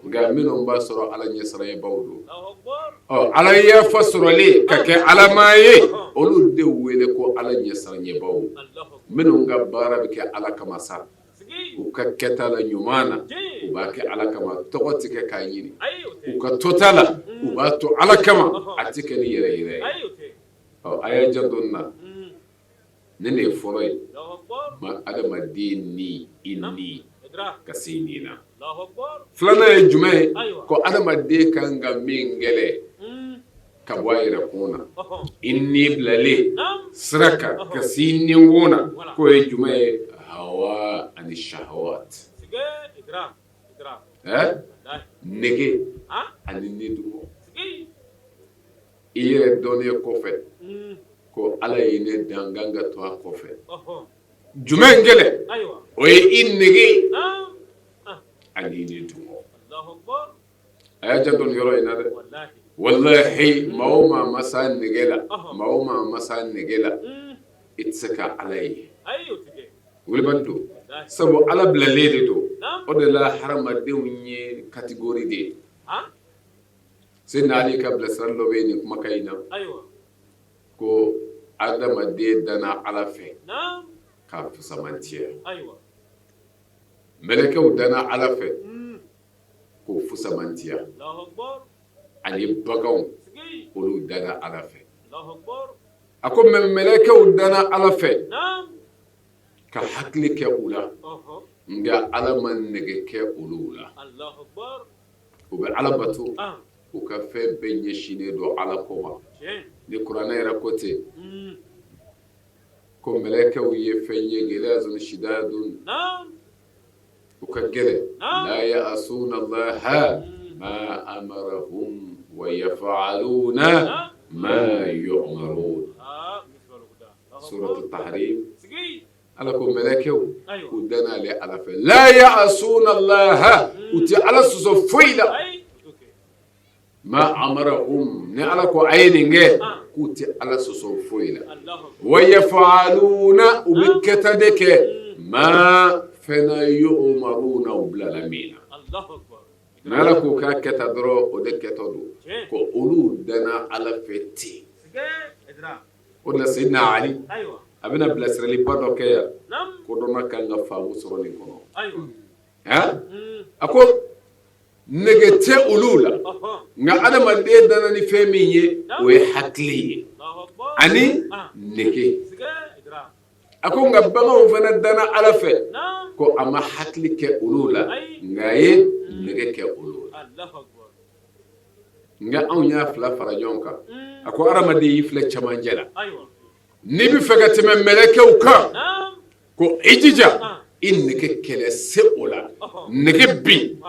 S8: Nka minnu b'a sɔrɔ, Ala ɲɛsiranɲɛbaw don. Ɔ Ala yafa sɔrɔlen ka kɛ Alama ye, olu de wele ko Ala ɲɛsiranɲɛbaw, minnu ka baara bɛ kɛ Ala kama sa, u ka kɛta la ɲuman na, u b'a kɛ Ala kama, tɔgɔ tɛ kɛ k'a ɲini, u ka tota la, u b'a to Ala kama, a tɛ kɛ ni yɛrɛ yira ye. Ɔ a y'a janto nin na, nin de ye fɔlɔ ye, ma adamaden ni i ni ka se i ni na. Filanan ye jumɛn ye? Ko adamaden kan ka min kɛlɛ ka bɔ a yɛrɛ kun na, i ni bilalen sira kan ka se i nikun na, k'o ye jumɛn ye? Hawa ani shahawat, nege ani nidungɔ. I yɛrɛ dɔnnen kɔfɛ ko Ala ye ne dan, n kan ka to a kɔfɛ, jumɛn kɛlɛ? O ye i nege ani nidungɔ. A y'a janto nin yɔrɔ in na dɛ. Walahi, maa o maa ma s'a nege la, maa o maa ma s'a nege la, i tɛ se ka Ala ye. Wulibali don, sabu Ala bilalen de don. O de la hadamadenw ye catégorie de ye. Seyidina Ali ka bilasirali dɔ bɛ yen nin kumakan in na, ko adamaden danna Ala fɛ k'a fusamantiya, mɛlɛkɛw danna Ala fɛ k'o fusamantiya, ani baganw, olu danna Ala fɛ. A ko mais mɛlɛkɛw danna Ala fɛ ka hakili kɛ u la, nka Ala ma nege kɛ olu la. U bɛ Ala bato, u ka fɛn bɛɛ ɲɛsinnen don Ala ko ma. Ni kuranɛ yɛrɛ ko ten ko mɛlɛkɛw ye fɛn ye, gilazun shidadun, u ka gɛlɛn, la ya'asuna Allaha ma amarahum wa yaf'aluna ma yu'marun, suratu tahrim. Ala ko mɛlɛkɛw u danna ale Ala fɛ, la ya'asuna Allaha, u tɛ Ala sɔsɔ foyi la, ma amarahum, ni Ala ko a ye nin kɛ, k'u tɛ Ala sɔsɔ foyi la, wa yaf'aluna, u bɛ kɛta de kɛ, ma fɛn na, yu'maruna, u bilala min na. Ni Ala ko k'a kɛta dɔrɔn, o de kɛtɔ don. Ko olu danna Ala fɛ ten. O de la Seyidina Ali a bɛna bilasiraliba dɔ kɛ yan, kodɔnna kan ka faamu sɔrɔ nin kɔnɔ. A ko nege tɛ olu la, nka adamaden danna ni fɛn min ye, o ye hakili ye ani nege. A ko nka baganw fana danna Ala fɛ, ko a ma hakili kɛ olu la, nka a ye nege kɛ olu la. Nka anw y'a fila fara ɲɔgɔn kan. A ko hadamaden y'i filɛ cɛmancɛ la, n'i bɛ fɛ ka tɛmɛ mɛlɛkɛw kan, ko i jija i nege kɛlɛ, se o la. Nege bin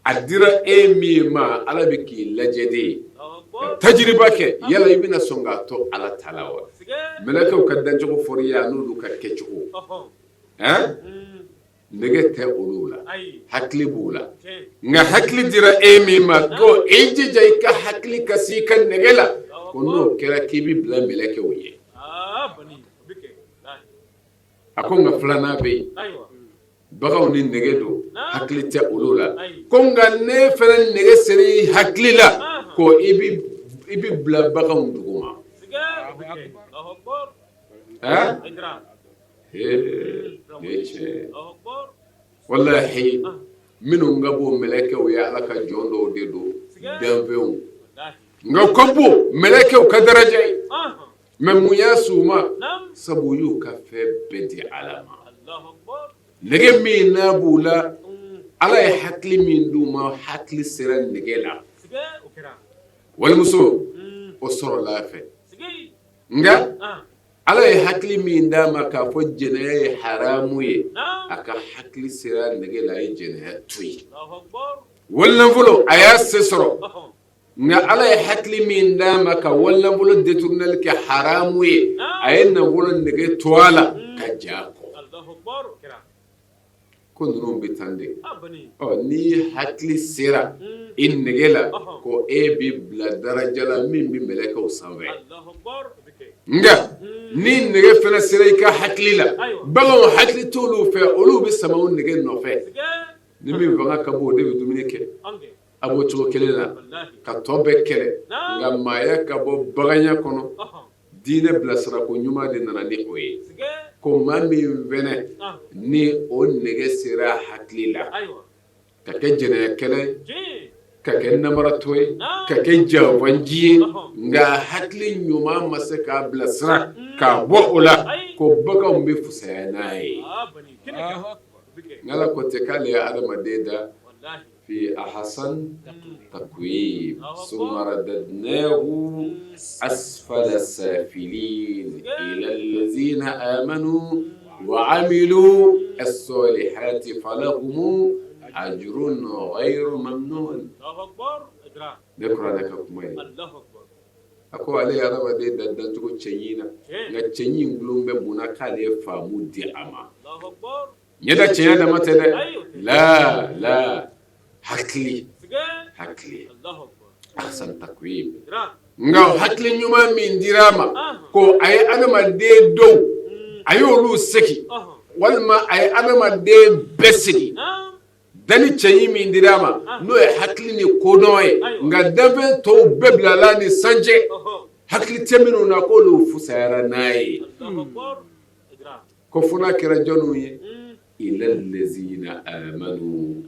S8: a dira e min ma, Ala bɛ k'i lajɛ de ye ka tajiriba kɛ, yala i bɛna sɔn k'a to Ala ta la wa? Mɛlɛkɛw ka dancogo fɔra i ye, a n'olu ka kɛcogo. Nege tɛ olu la, hakili b'u la. Nka hakili dira e min ma, ko i jija i ka hakili ka se i ka nege la, ko n'o kɛra k'i bɛ bila mɛlɛkɛw ɲɛ. A ko nka filanan bɛ yen, baganw ni nege don, hakili tɛ olu la. Ko nka n'e fana nege sera i hakili la, ko i bɛ bila baganw dugu. Ee nin ye tiɲɛ ye walahi minnu ka bon mɛlɛkɛw ye ala ka jɔn dɔw de don danfɛnw nka u ka bon mɛlɛkɛw ka daraja ye mais mun y'a s'u ma sabu u y'u ka fɛn bɛɛ di ala ma nege min n'a b'u la ala ye hakili min d'u ma hakili sera nege la walimuso o sɔrɔla a fɛ nka ala ye hakili min d'a ma k'a fɔ jɛnɛya ye haramu ye a ka hakili sera nege la a ye jɛnɛya to yen walinafolo a y'a se sɔrɔ nka ala ye hakili min d'a ma ka walinafolo détourneli kɛ haramu ye a ye nafolo nege to a la ka ja kɔ ko ninnu bɛ tan de ɔ n'i hakili sera i nege la ko e bɛ bila daraja la min bɛ mɛlɛkɛw sanfɛ nka ni nege fana sera i ka hakili la baganw hakili t'olu fɛ olu bɛ sama u nege nɔfɛ ni min fanga ka bon o de bɛ dumuni kɛ a b'o cogo kelen na ka tɔ bɛɛ kɛlɛ nka maaya ka bɔ baganya kɔnɔ diinɛ bilasirako ɲuman de nana ni o ye ko maa min fɛnɛ ni o nege sera hakili la ka kɛ jɛnɛyakɛla ye ka kɛ namaratɔ ye ka kɛ janfanci ye nka hakili ɲuman ma se k'a bilasira k'a bɔ o la ko baganw bɛ fusaya n'a ye Ala ko tɛ k'ale ye adamaden da fi ahsani takwim summa radadnahu asfala safilin illa allazina amanu wa amilu as-salihati falahum ajrun ghayru mamnun ne kuranɛ ka kuma ye a ko ale ye adamaden da dancogo cɛɲi na nka cɛɲi in gulon bɛ mun na k'ale ye faamu di a ma ɲɛda cɛɲa dama tɛ dɛ la la hakili hakili ahsan takwim nka hakili ɲuman min dira a ma ko a ye adamaden dɔw a ye olu segin walima a ye adamaden bɛɛ segin danni cɛɲi min dira a ma n'o ye hakili ni kodɔn ye nka danfɛn tɔw bɛɛ bilala ni san cɛ hakili tɛ minnu na k'olu fusayara n'a ye ko fo n'a kɛra jɔnw ye illa allazina amanu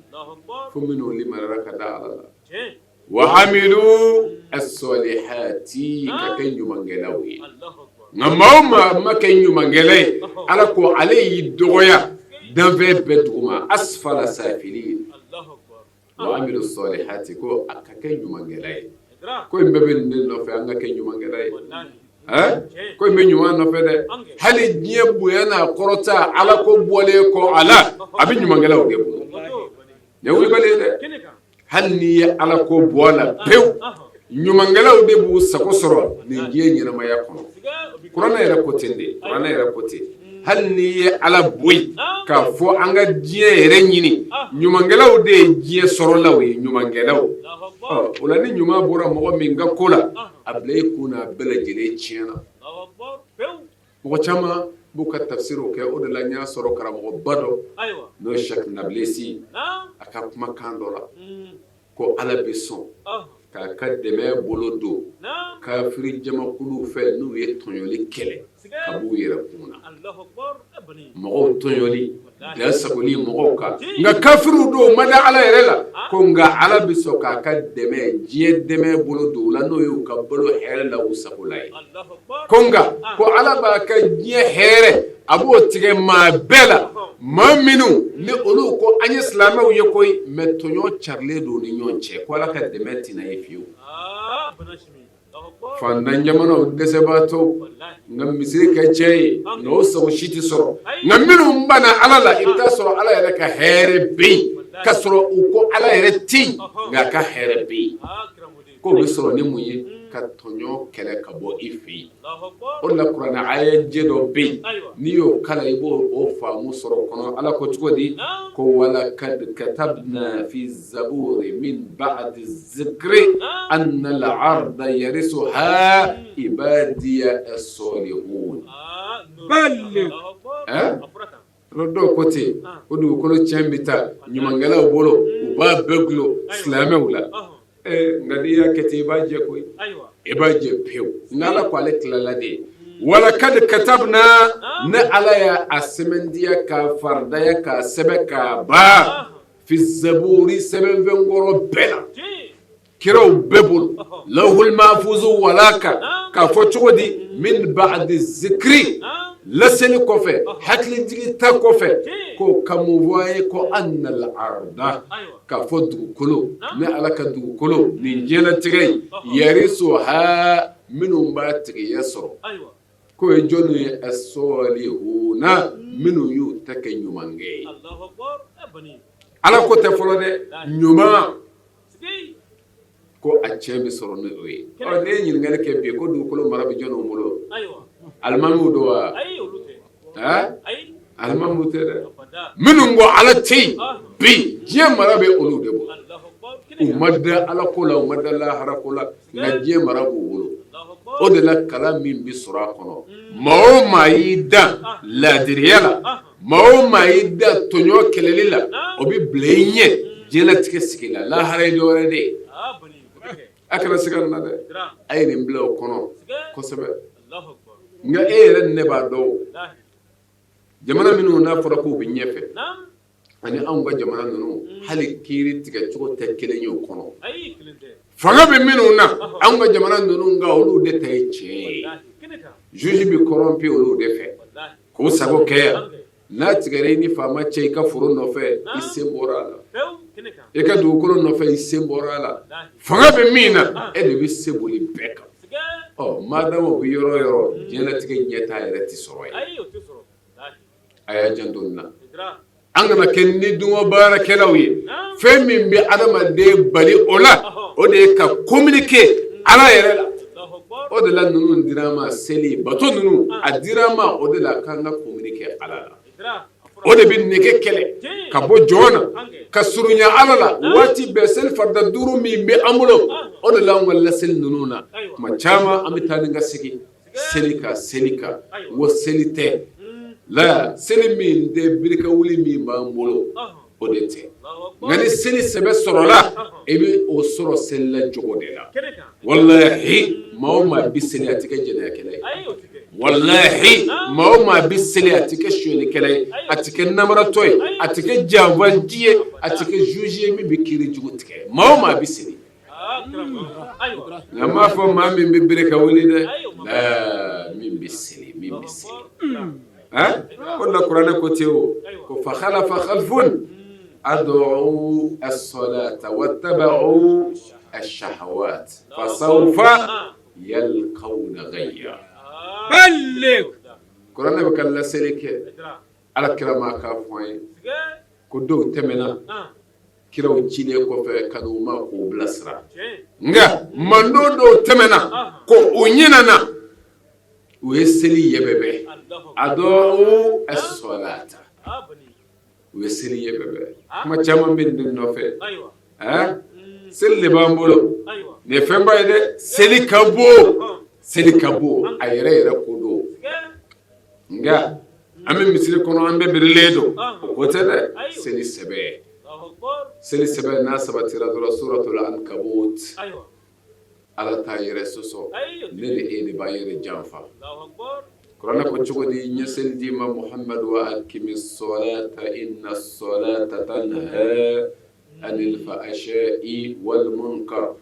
S8: fo minnu limaniyara ka da ala la wa amilu as-salihati ka kɛ ɲumankɛlaw ye nka maa o maa ma kɛ ɲumankɛla ye ala ko ale y'i dɔgɔya danfɛn bɛɛ duguma asfala safilin wa amilu salihati ko a ka kɛ ɲumankɛla ye ko in bɛɛ bɛ nin de nɔfɛ an ka kɛ ɲumankɛla ye ko in bɛ ɲuman nɔfɛ dɛ hali diɲɛ bonya n'a kɔrɔta ala ko bɔlen kɔ a la a bɛ ɲumankɛlaw de bolo nin ye wulibali ye dɛ hali n'i ye ala ko bɔ a la pewu ɲumankɛlaw de b'u sago sɔrɔ nin diɲɛ ɲɛnamaya kɔnɔ kuranɛ yɛrɛ ko ten de kuranɛ yɛrɛ ko ten hali n'i ye ala bɔ yen k'a fɔ an ka diɲɛ yɛrɛ ɲini ɲumankɛlaw de ye diɲɛ sɔrɔlaw ye ɲumankɛlaw o la ni ɲuman bɔra mɔgɔ min ka ko la a bila i kun na a bɛɛ lajɛlen tiɲɛna mɔgɔ caman b'u ka tafsiriw kɛ o de la n y'a sɔrɔ karamɔgɔba dɔ n'o ye Cheikh Nabilesi a ka kumakan dɔ la ko ala bɛ sɔn k'a ka dɛmɛ bolo don kafiri jamakuluw fɛ n'u ye tɔɲɔli kɛlɛ ka b'u yɛrɛ kun na mɔgɔw tɔɲɔli dan sagoli mɔgɔw kan nka kafiriw don ma da ala yɛrɛ la ko nka ala bɛ sɔn k'a ka dɛmɛ diɲɛ dɛmɛ bolo don u la n'o y'u ka balo hɛrɛ la u sago la ye ko nka ko ala b'a ka diɲɛ hɛrɛ a b'o tigɛ maa bɛɛ la maa minnu ni olu ko an ye silamɛw ye koyi mais tɔɲɔ carilen don ni ɲɔgɔn cɛ ko ala ka dɛmɛ tɛna ye fiyewu fantan jamanaw dɛsɛbaatɔw nka misiri ka cɛ ye nka o sago si tɛ sɔrɔ nka minnu banna ala la i bɛ taa sɔrɔ ala yɛrɛ ka hɛrɛ bɛ yen ka sɔrɔ u ko ala yɛrɛ tɛ yen nka a ka hɛrɛ bɛ yen k'o bɛ sɔrɔ ni mun ye ka tɔɲɔ kɛlɛ ka bɔ i fɛ yen o de la kuranɛ ayajɛ dɔ bɛ yen n'i y'o kalan i b'o o faamu sɔrɔ o kɔnɔ ala ko cogo di ko walakad katabna fi zaburi min ba'di zikri anna al-arda yarisuha ibadiya as-salihun dɔw ko ten o dugukolo tiɲɛ bɛ taa ɲumankɛlaw bolo u b'a bɛɛ dulon silamɛw la. Nka n'i y'a kɛ ten i b'a jɛ koyi, i b'a jɛ pewu. N'Ala ko ale tilala de, walakad katabna, ne Ala y'a sɛmɛntiya k'a faridaya k'a sɛbɛn k'a ban fi zaburi sɛbɛnfɛn kɔrɔ bɛɛ la, kiraw bɛɛ bolo, lawhul mahfuz wala kan k'a fɔ cogo di, min ba'di zikiri laseli kɔfɛ, hakilijigin ta kɔfɛ, ko ka mun fɔ an ye ko annal arda, k'a fɔ dugukolo, ne Ala ka dugukolo nin diɲɛlatigɛ in, yarisuha, minnu b'a tigiya sɔrɔ, k'o ye jɔnni ye? As-salihuna, minnu y'u ta kɛ ɲumankɛ ye. Ala ko tɛ fɔlɔ dɛ, ɲuman ko a cɛn bɛ sɔrɔ ni o ye. Ɔ, ne ye ɲininkali kɛ bi ko dugukolo mara bɛ jɔnniw bolo? Alimamiw don wa? Alimamiw tɛ dɛ. Minnu ko Ala tɛ yen bi, diɲɛ mara bɛ olu de bolo. U ma da Ala ko la, u ma da lahara ko la, nka diɲɛ mara b'u bolo. O de la kalan min bɛ sɔrɔ a kɔnɔ, maa o maa y'i dan laadiriya la, maa o maa y'i dan tɔɲɔ kɛlɛli la, o bɛ bila i ɲɛ diɲɛlatigɛ sigi la. Lahara ye dɔwɛrɛ de ye. A kana siga nin na dɛ, a ye nin bila o kɔnɔ kosɛbɛ. Nka e yɛrɛ ni ne b'a dɔn, jamana minnu n'a fɔra k'u bɛ ɲɛfɛ ani anw ka jamana ninnu, hali kiiri tigɛcogo tɛ kelen ye o kɔnɔ. Fanga bɛ minnu na anw ka jamana ninnu kan, olu de ta ye tiɲɛ ye. Juge bɛ corrompu olu de fɛ k'u sago kɛ yan. N'a tigɛra i ni faama cɛ i ka foro nɔfɛ, i sen bɔra a la. I ka dugukolo nɔfɛ, i sen bɔra a la. Fanga bɛ min na, e de bɛ se boli bɛɛ kan. Ɔ, madama o bɛ yɔrɔ o yɔrɔ, diɲɛlatigɛ ɲɛtaa yɛrɛ tɛ sɔrɔ yen. A y'a janto nin na, an kana kɛ nidungɔ baarakɛlaw ye. Fɛn min bɛ adamaden bali o la, o de ye ka communiquer Ala yɛrɛ la. O de la ninnu dira an ma, seli bato ninnu a dira an ma, o de la k'an ka communiquer Ala la. O de bɛ nege kɛlɛ ka bɔ jɔn na ka surunya Ala la waati bɛɛ. Seli farida duuru min bɛ an bolo, o de la an ka laseli ninnu na, tuma caman an bɛ taa ni ka segin seli kan, seli kan wa seli tɛ la, seli min tɛ birika wuli min b'an bolo, o de tɛ. Nka ni seli sɛbɛ sɔrɔla, i bɛ o sɔrɔ selila cogo de la. Walahi, maa o maa bɛ seli, a tɛ kɛ jɛnɛyakɛla ye. Walahi, maa o maa bɛ seli, a tɛ kɛ sonyɛlikɛla ye, a tɛ kɛ namaratɔ ye, a tɛ kɛ janfanci ye, a tɛ kɛ juge ye min bɛ kiiri jugu tigɛ. Maa o maa bɛ seli. Nka n m'a fɔ maa min bɛ bere ka wuli dɛ, min bɛ seli, min bɛ seli. O la kuranɛ ko ten o, ko fa khalafa khalfun ada'u as-salata wattaba'u ash-shahawat fasawfa yalqawna ghayya. Kuranɛ bɛ ka laseli kɛ, Ala kira ma k'a fɔ an ye ko dɔw tɛmɛna kiraw cilen kɔfɛ ka n'u ma k'u bilasira, nka mantɔn dɔw tɛmɛna ko u ɲinɛna, u ye seli yɛbɛbɛ, ada'u as-salata, u ye seli yɛbɛbɛ. Kuma caman bɛ nin nɔfɛ. Seli de b'an bolo, nin ye fɛnba ye dɛ. Seli ka bon, seli ka bon, a yɛrɛ yɛrɛ ko don. Nka an bɛ misiri kɔnɔ, an bɛɛ birilen don, o ko tɛ dɛ. Seli sɛbɛ, seli sɛbɛ n'a sabatira dɔrɔn, suratul ankabut, Ala t'a yɛrɛ sɔsɔ, ne ni e de b'a yɛrɛ janfa. Kuranɛ ko cogo di? N ye seli d'i ma Muhamadu, wa akimi sɔlata inna sɔlata tanha anil fahsha'i wal munkar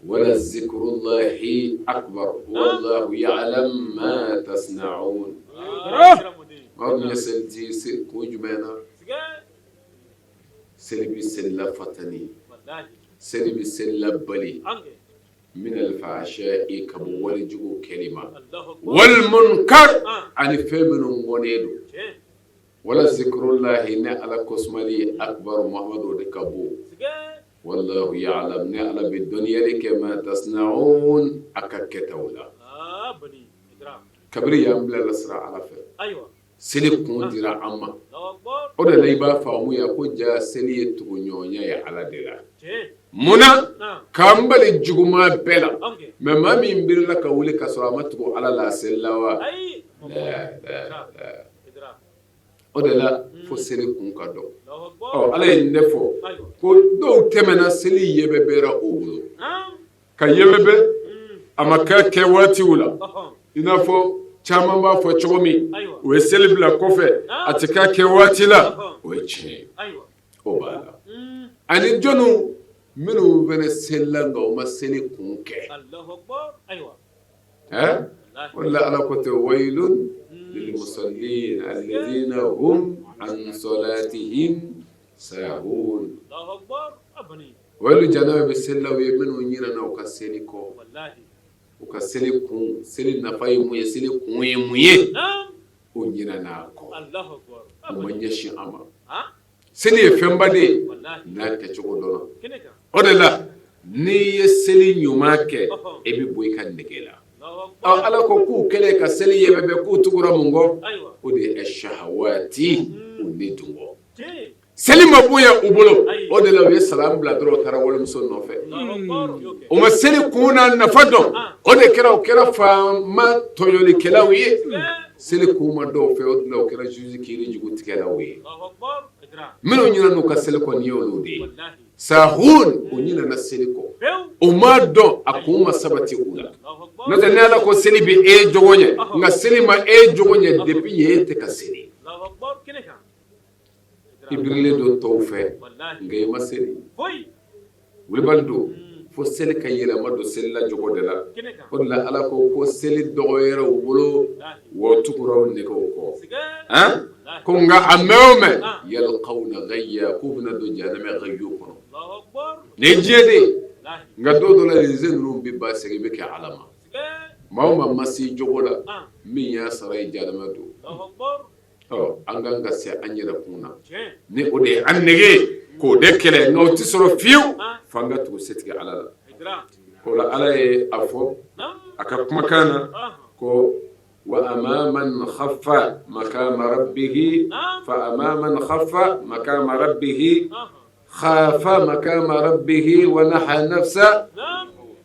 S8: wala zikrullahi akbar wallahu ya'lam ma tasna'un. Maa min ye seli di kun jumɛn na? Seli bɛ selila fatani, seli bɛ selila bali min al-fahsha'i, ka bɔ walejugu kɛli ma, wal munkar, ani fɛn minnu kɔnnen don, wala zikrullahi, ne Ala kosumali, akbar, Muhamadu, o de ka bon, wallahu ya'lam, ne Ala bɛ dɔnniyali kɛ, ma tasna'un, a ka kɛtaw la. Kabini y'an bila lasira Ala fɛ, seli kun dira an ma. O de la i b'a faamuya ko ja seli ye tuguɲɔgɔnya ye Ala de la. Munna k'an bali juguman bɛɛ la? Mais maa min birila ka wuli ka sɔrɔ a ma tugu Ala la, a selila wa? O de la fo seli kun ka dɔn. Ɔ Ala ye nin de fɔ ko dɔw tɛmɛna seli yɛbɛbɛra u bolo ka yɛbɛbɛ a ma kɛ kɛ waatiw la i n'a fɔ caman b'a fɔ cogo min u ye seli bila kɔfɛ a tɛ kɛ kɛ waati la o ye tiɲɛ ye o b'a la ani jɔnw minnu fana selila nka u ma seli kun kɛ o de la Ala ko ten waylun lilmusallin alladhina hum an salatihim sahun waylu jahanama bɛ selilaw ye minnu ɲinɛna u ka seli kɔ u ka seli kun seli nafa ye mun ye seli kun ye mun ye u ɲinɛna a kɔ u ma ɲɛsin a ma seli ye fɛnba de ye n'a kɛcogo dɔnna o de la n'i ye seli ɲuman kɛ e bɛ bɔ i ka nege la Ala ko k'u kɛlen ka seli yɛbɛbɛ k'u tugura mun kɔ o de ye shahawati u ni dungɔ seli ma bonya u bolo o de la u ye salam bila dɔrɔn u taara walimuso nɔfɛ u ma seli kun n'a nafa dɔn o de kɛra u kɛra faama tɔɲɔlikɛlaw ye seli kun ma dɔn u fɛ o de la u kɛra juge kiiri jugu tigɛlaw ye minnu ɲinɛna u ka seli kɔ nin ye olu de ye sahun u ɲinɛna seli kɔ u m'a dɔn a kun ma sabati u la n'o tɛ ni Ala ko seli bɛ e jogo ɲɛ nka seli ma e jogo ɲɛ depuis yen e tɛ ka seli i birilen don tɔw fɛ nka i ma seli wulibali don fo seli ka yɛlɛma don selila jogo de la o de la Ala ko ko seli dɔgɔyara u bolo wa tugura u negew kɔ ko nka a mɛn o mɛn yalqawna gayya k'u bɛna don jahanama gayyu kɔnɔ nin ye diɲɛ de ye nka don dɔ la reze ninnu bɛ ba segin bɛ kɛ Ala ma maa o maa ma se jogo la min y'a sara ye jahanama don an kan ka se an yɛrɛ kun na ni o de ye an nege k'o de kɛlɛ nka o tɛ sɔrɔ fiyewu f'an ka tugu setigi Ala la o la Ala ye a fɔ a ka kumakan na ko wa amma man khafa maqama rabbihi fa amma man khafa maqama rabbihi khafa maqama rabbihi wa naha nafsa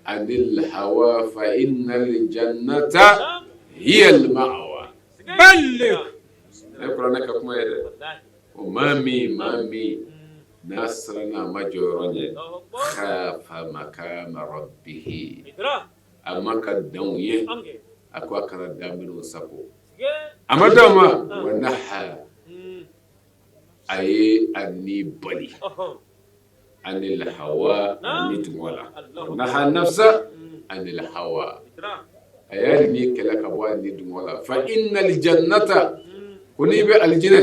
S8: anil hawa fa innal jannata hiya al ma'wa
S2: Balik
S8: ne kuranɛ ka kuma ye dɛ o maa min maa min n'a siranna a ma jɔyɔrɔ ɲɛ khafa maqama rabbihi a ma ka danw ye a ko a kana dan minnu sago a ma dan ma wa naha a ye a ni bali anil hawa ni dungɔ la naha nafsa anil hawa a y'a ni kɛlɛ ka bɔ a ni dungɔ la fa innal jannata ko n'i bɛ alijinɛ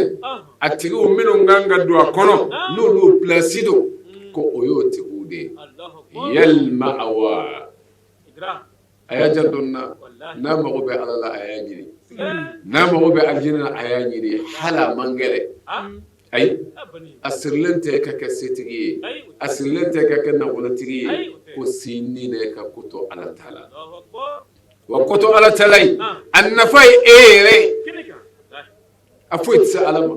S8: a tigiw minnu kan ka don a kɔnɔ n'olu pilasi don ko o y'o tigiw de ye hiyal ma'wa a y'a janto n na n'a mago bɛ ala la a y'a ɲini n'a mago bɛ alijinɛ na a y'a ɲini hali a man gɛlɛn ayi a sirilen tɛ ka kɛ setigi ye a sirilen tɛ ka kɛ nafolotigi ye ko sini ne ka ko to ala ta la wa ko to ala ta la yen a nafa ye e yɛrɛ ye a foyi tɛ se ala ma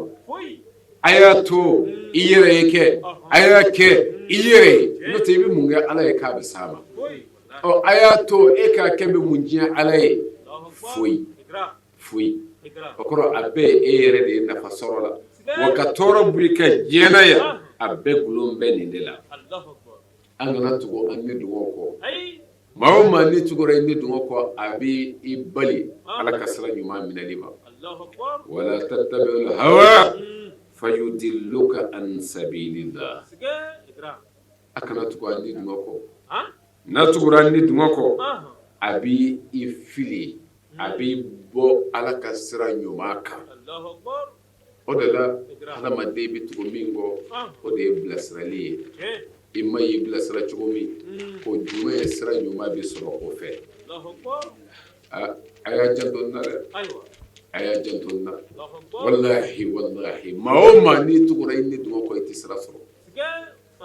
S8: a y'a to i yɛrɛ ye kɛ a y'a kɛ i yɛrɛ ye n'o tɛ i bɛ mun kɛ ala ye k'a bɛ s'a ma ɔ a y'a to e k'a kɛ bɛ mun diɲɛ ala ye foyi foyi o kɔrɔ a bɛɛ e yɛrɛ de ye nafa sɔrɔ la wa ka tɔɔrɔ bɔ i kan diɲɛ na yan a bɛɛ gulon bɛ nin de la an kana tugu an ni dungɔ kɔ maa o maa n'i tugura i ni dungɔ kɔ a bɛ i bali ala ka sira ɲuman minɛli ma wala tattabi'ul hawa fayudilluka an sabilillah a kana tugu an ni dungɔ kɔ n'a tugura an ni dungɔ kɔ a bɛ i fili a b'i bɔ ala ka sira ɲuman kan o de la hadamaden bɛ tugu min kɔ o de ye bilasirali ye i ma y'i bilasira cogo min o jumɛn ye sira ɲuman bɛ sɔrɔ o fɛ a y'a janto n na dɛ a y'a janto n na walahi walahi maa o maa n'i tugura i ni dungɔ kɔ i tɛ sira sɔrɔ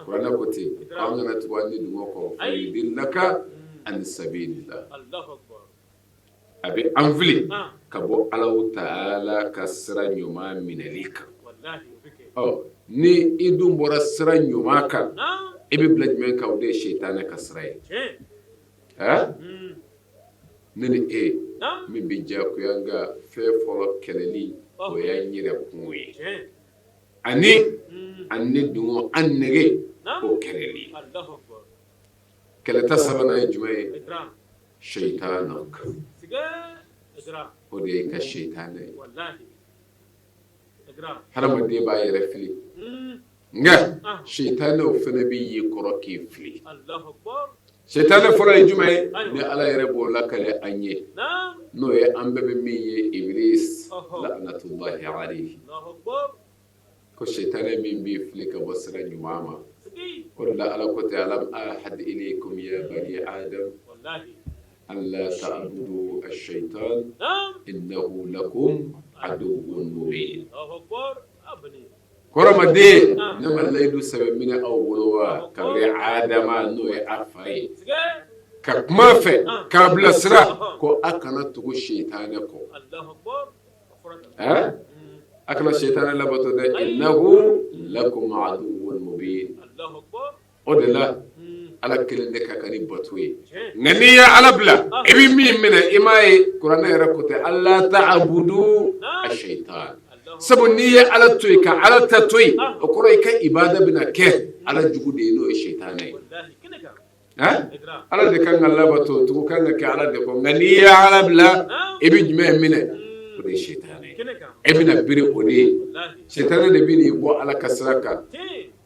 S8: kuranɛ ko ten an kana tugu an ni dungɔ kɔ fayudillaka an sabilillah a bɛ an fili ka bɔ Alahu taala ka sira ɲuman minɛli kan ɔ ni i dun bɔra sira ɲuman kan i bɛ bila jumɛn kan o de ye sitanɛ ka sira ye ɛ Ne ni e min bɛ diyagoya an kan, fɛn fɔlɔ kɛlɛli, o y'an yɛrɛ kun ye, ani an ni dungɔ, an nege, o kɛlɛli. Kɛlɛta sabanan ye jumɛn ye? Seyitanak, o de ye ka seyitaanɛ ye. Hadamaden b'a yɛrɛ fili, nka seyitaanɛw fana bɛ y'i kɔrɔ k'i fili. Seyitaanɛ fɔlɔ ye jumɛn ye? Ni Ala yɛrɛ b'o lakale an ye, n'o ye an bɛɛ bɛ min ye, Iblis la'natullahi alayhi, ko seyitaanɛ min b'i fili ka bɔ sira ɲuman ma. O de la Ala ko tɛ alam ahad ilaykum ya bani adam an la ta'budu ash-shaytan innahu lakum aduwwun mubin. Kɔrɔmaden, ne ma layidu sɛbɛ minɛ aw bolo wa kabini Adama, n'o ye a fa ye, ka kuma fɛ k'a bilasira ko a kana tugu seyitaanɛ kɔ, a kana seyitaanɛ labato dɛ, innahu lakum aduwwun mubin. O de la Ala kelen de ka kan ni bato ye, nka n'i ye Ala bila, i bɛ min minɛ, i m'a ye kuranɛ yɛrɛ ko tɛ alla ta'budu ash-shaytan. Sabu n'i ye Ala to yen ka Ala ta to yen, o kɔrɔ i ka ibada bɛna kɛ Ala jugu de ye, n'o ye seyitaanɛ ye. Ala de kan ka labato, tugu kan ka kɛ Ala de kɔ, nka n'i ye Ala bila, i bɛ jumɛn minɛ? O de ye seyitaanɛ ye. E bɛna biri o de ye. Seyitaanɛ de bɛ n'i bɔ Ala ka sira kan,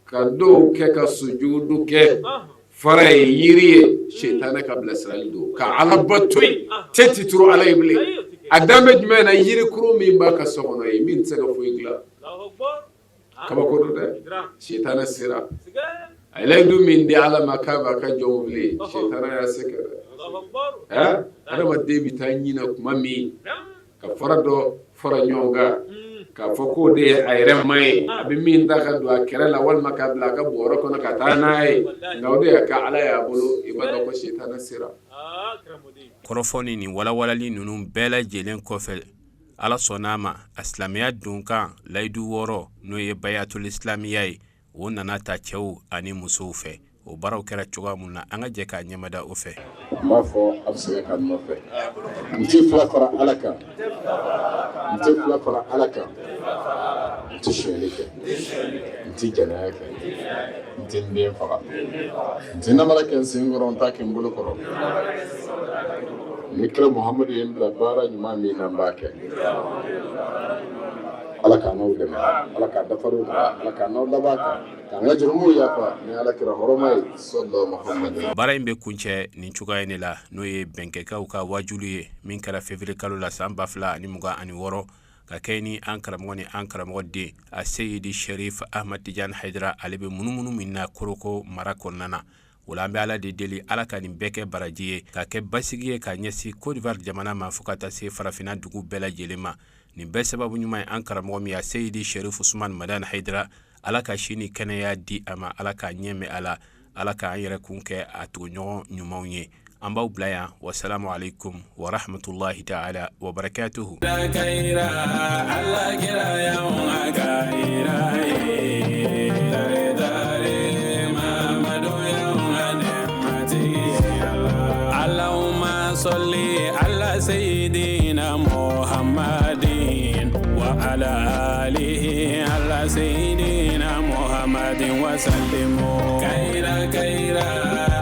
S8: ka dɔw kɛ ka sujudu kɛ fara ye, yiri ye. Seyitaanɛ ka bilasirali don ka Ala bato yen, te ti turu Ala ye bilen. A dan bɛ jumɛn na? Yirikuru min b'a ka so kɔnɔ ye, min tɛ se ka foyi dilan. Kabako don dɛ. Seyitaanɛ sera a ye layidu min di Ala ma k'a b'a ka jɔnw fili, seyitaanɛ y'a se kɛ dɛ. Adamaden bɛ taa ɲinɛ tuma min ka fara dɔ fara ɲɔgɔn kan k'a fɔ k'o de ye a yɛrɛ ma ye, a bɛ min ta ka don a kɛrɛ la walima k'a bila a ka bɔrɔ kɔnɔ ka taa n'a ye, nka o de y'a ka Ala y'a bolo. I b'a dɔn ko seyitaanɛ sera.
S2: Kɔrɔfɔ ni nin walawalali ninnu bɛɛ lajɛlen kɔfɛ, Ala sɔnna a ma, a silamɛya donkan layidu 6, n'o ye bayatul islamiya ye, o nana ta cɛw ani musow fɛ. O baaraw kɛra cogoya mun na, an ka jɛ k'a ɲɛmada o fɛ.
S8: N b'a fɔ a bɛ segin ka nɔfɛ. N tɛ fila fara Ala kan, n tɛ fila fara Ala kan, n tɛ sonyali kɛ, n tɛ jɛnɛya kɛ, n tɛ n den faga, n tɛ namara kɛ n sen kɔrɔ, n t'a kɛ n bolo kɔrɔ. Ni kira Muhamadu ye n bila baara ɲuman min na, n b'a kɛ. Ala k'an n'aw dɛmɛ, Ala k'a dafariw kan, Ala k'an n'aw laban kan, k'an ka jurumuw yafa ni Ala kira hɔrɔma ye, sallallahu Muhamadu.
S2: Baara in bɛ kuncɛ nin cogoya in de la, n'o ye bɛnkɛkaw ka wajulu ye min kɛra février kalo la san 2026, ka kɛ ni an karamɔgɔ ni an karamɔgɔ den a Seyidi Sherif Ahmad Tidiane Haidara, ale bɛ munumunu min na Korhogo mara kɔnɔna na. O la an bɛ Ala de deli, Ala ka nin bɛɛ kɛ baraji ye, ka kɛ basigi ye ka ɲɛsin Côte d'Ivoire jamana ma, fo ka taa se farafinna dugu bɛɛ lajɛlen ma. Nin bɛɛ sababu ɲuman ye an karamɔgɔ min ye Seyidi Sherif Usman Madani Haidara. Ala ka si ni kɛnɛya di a ma, Ala k'a ɲɛ mɛn a la, Ala k'an yɛrɛ kun kɛ a tuguɲɔgɔn ɲumanw ye. An b'aw bila yan. Wasalamu alaikum wa rahmatullahi ta'ala wa barakatuhu.
S1: Salli ala sayyidina Muhammadin wa ala alihi ala sayyidina Muhammadin wa sallimu. Kayira kayira.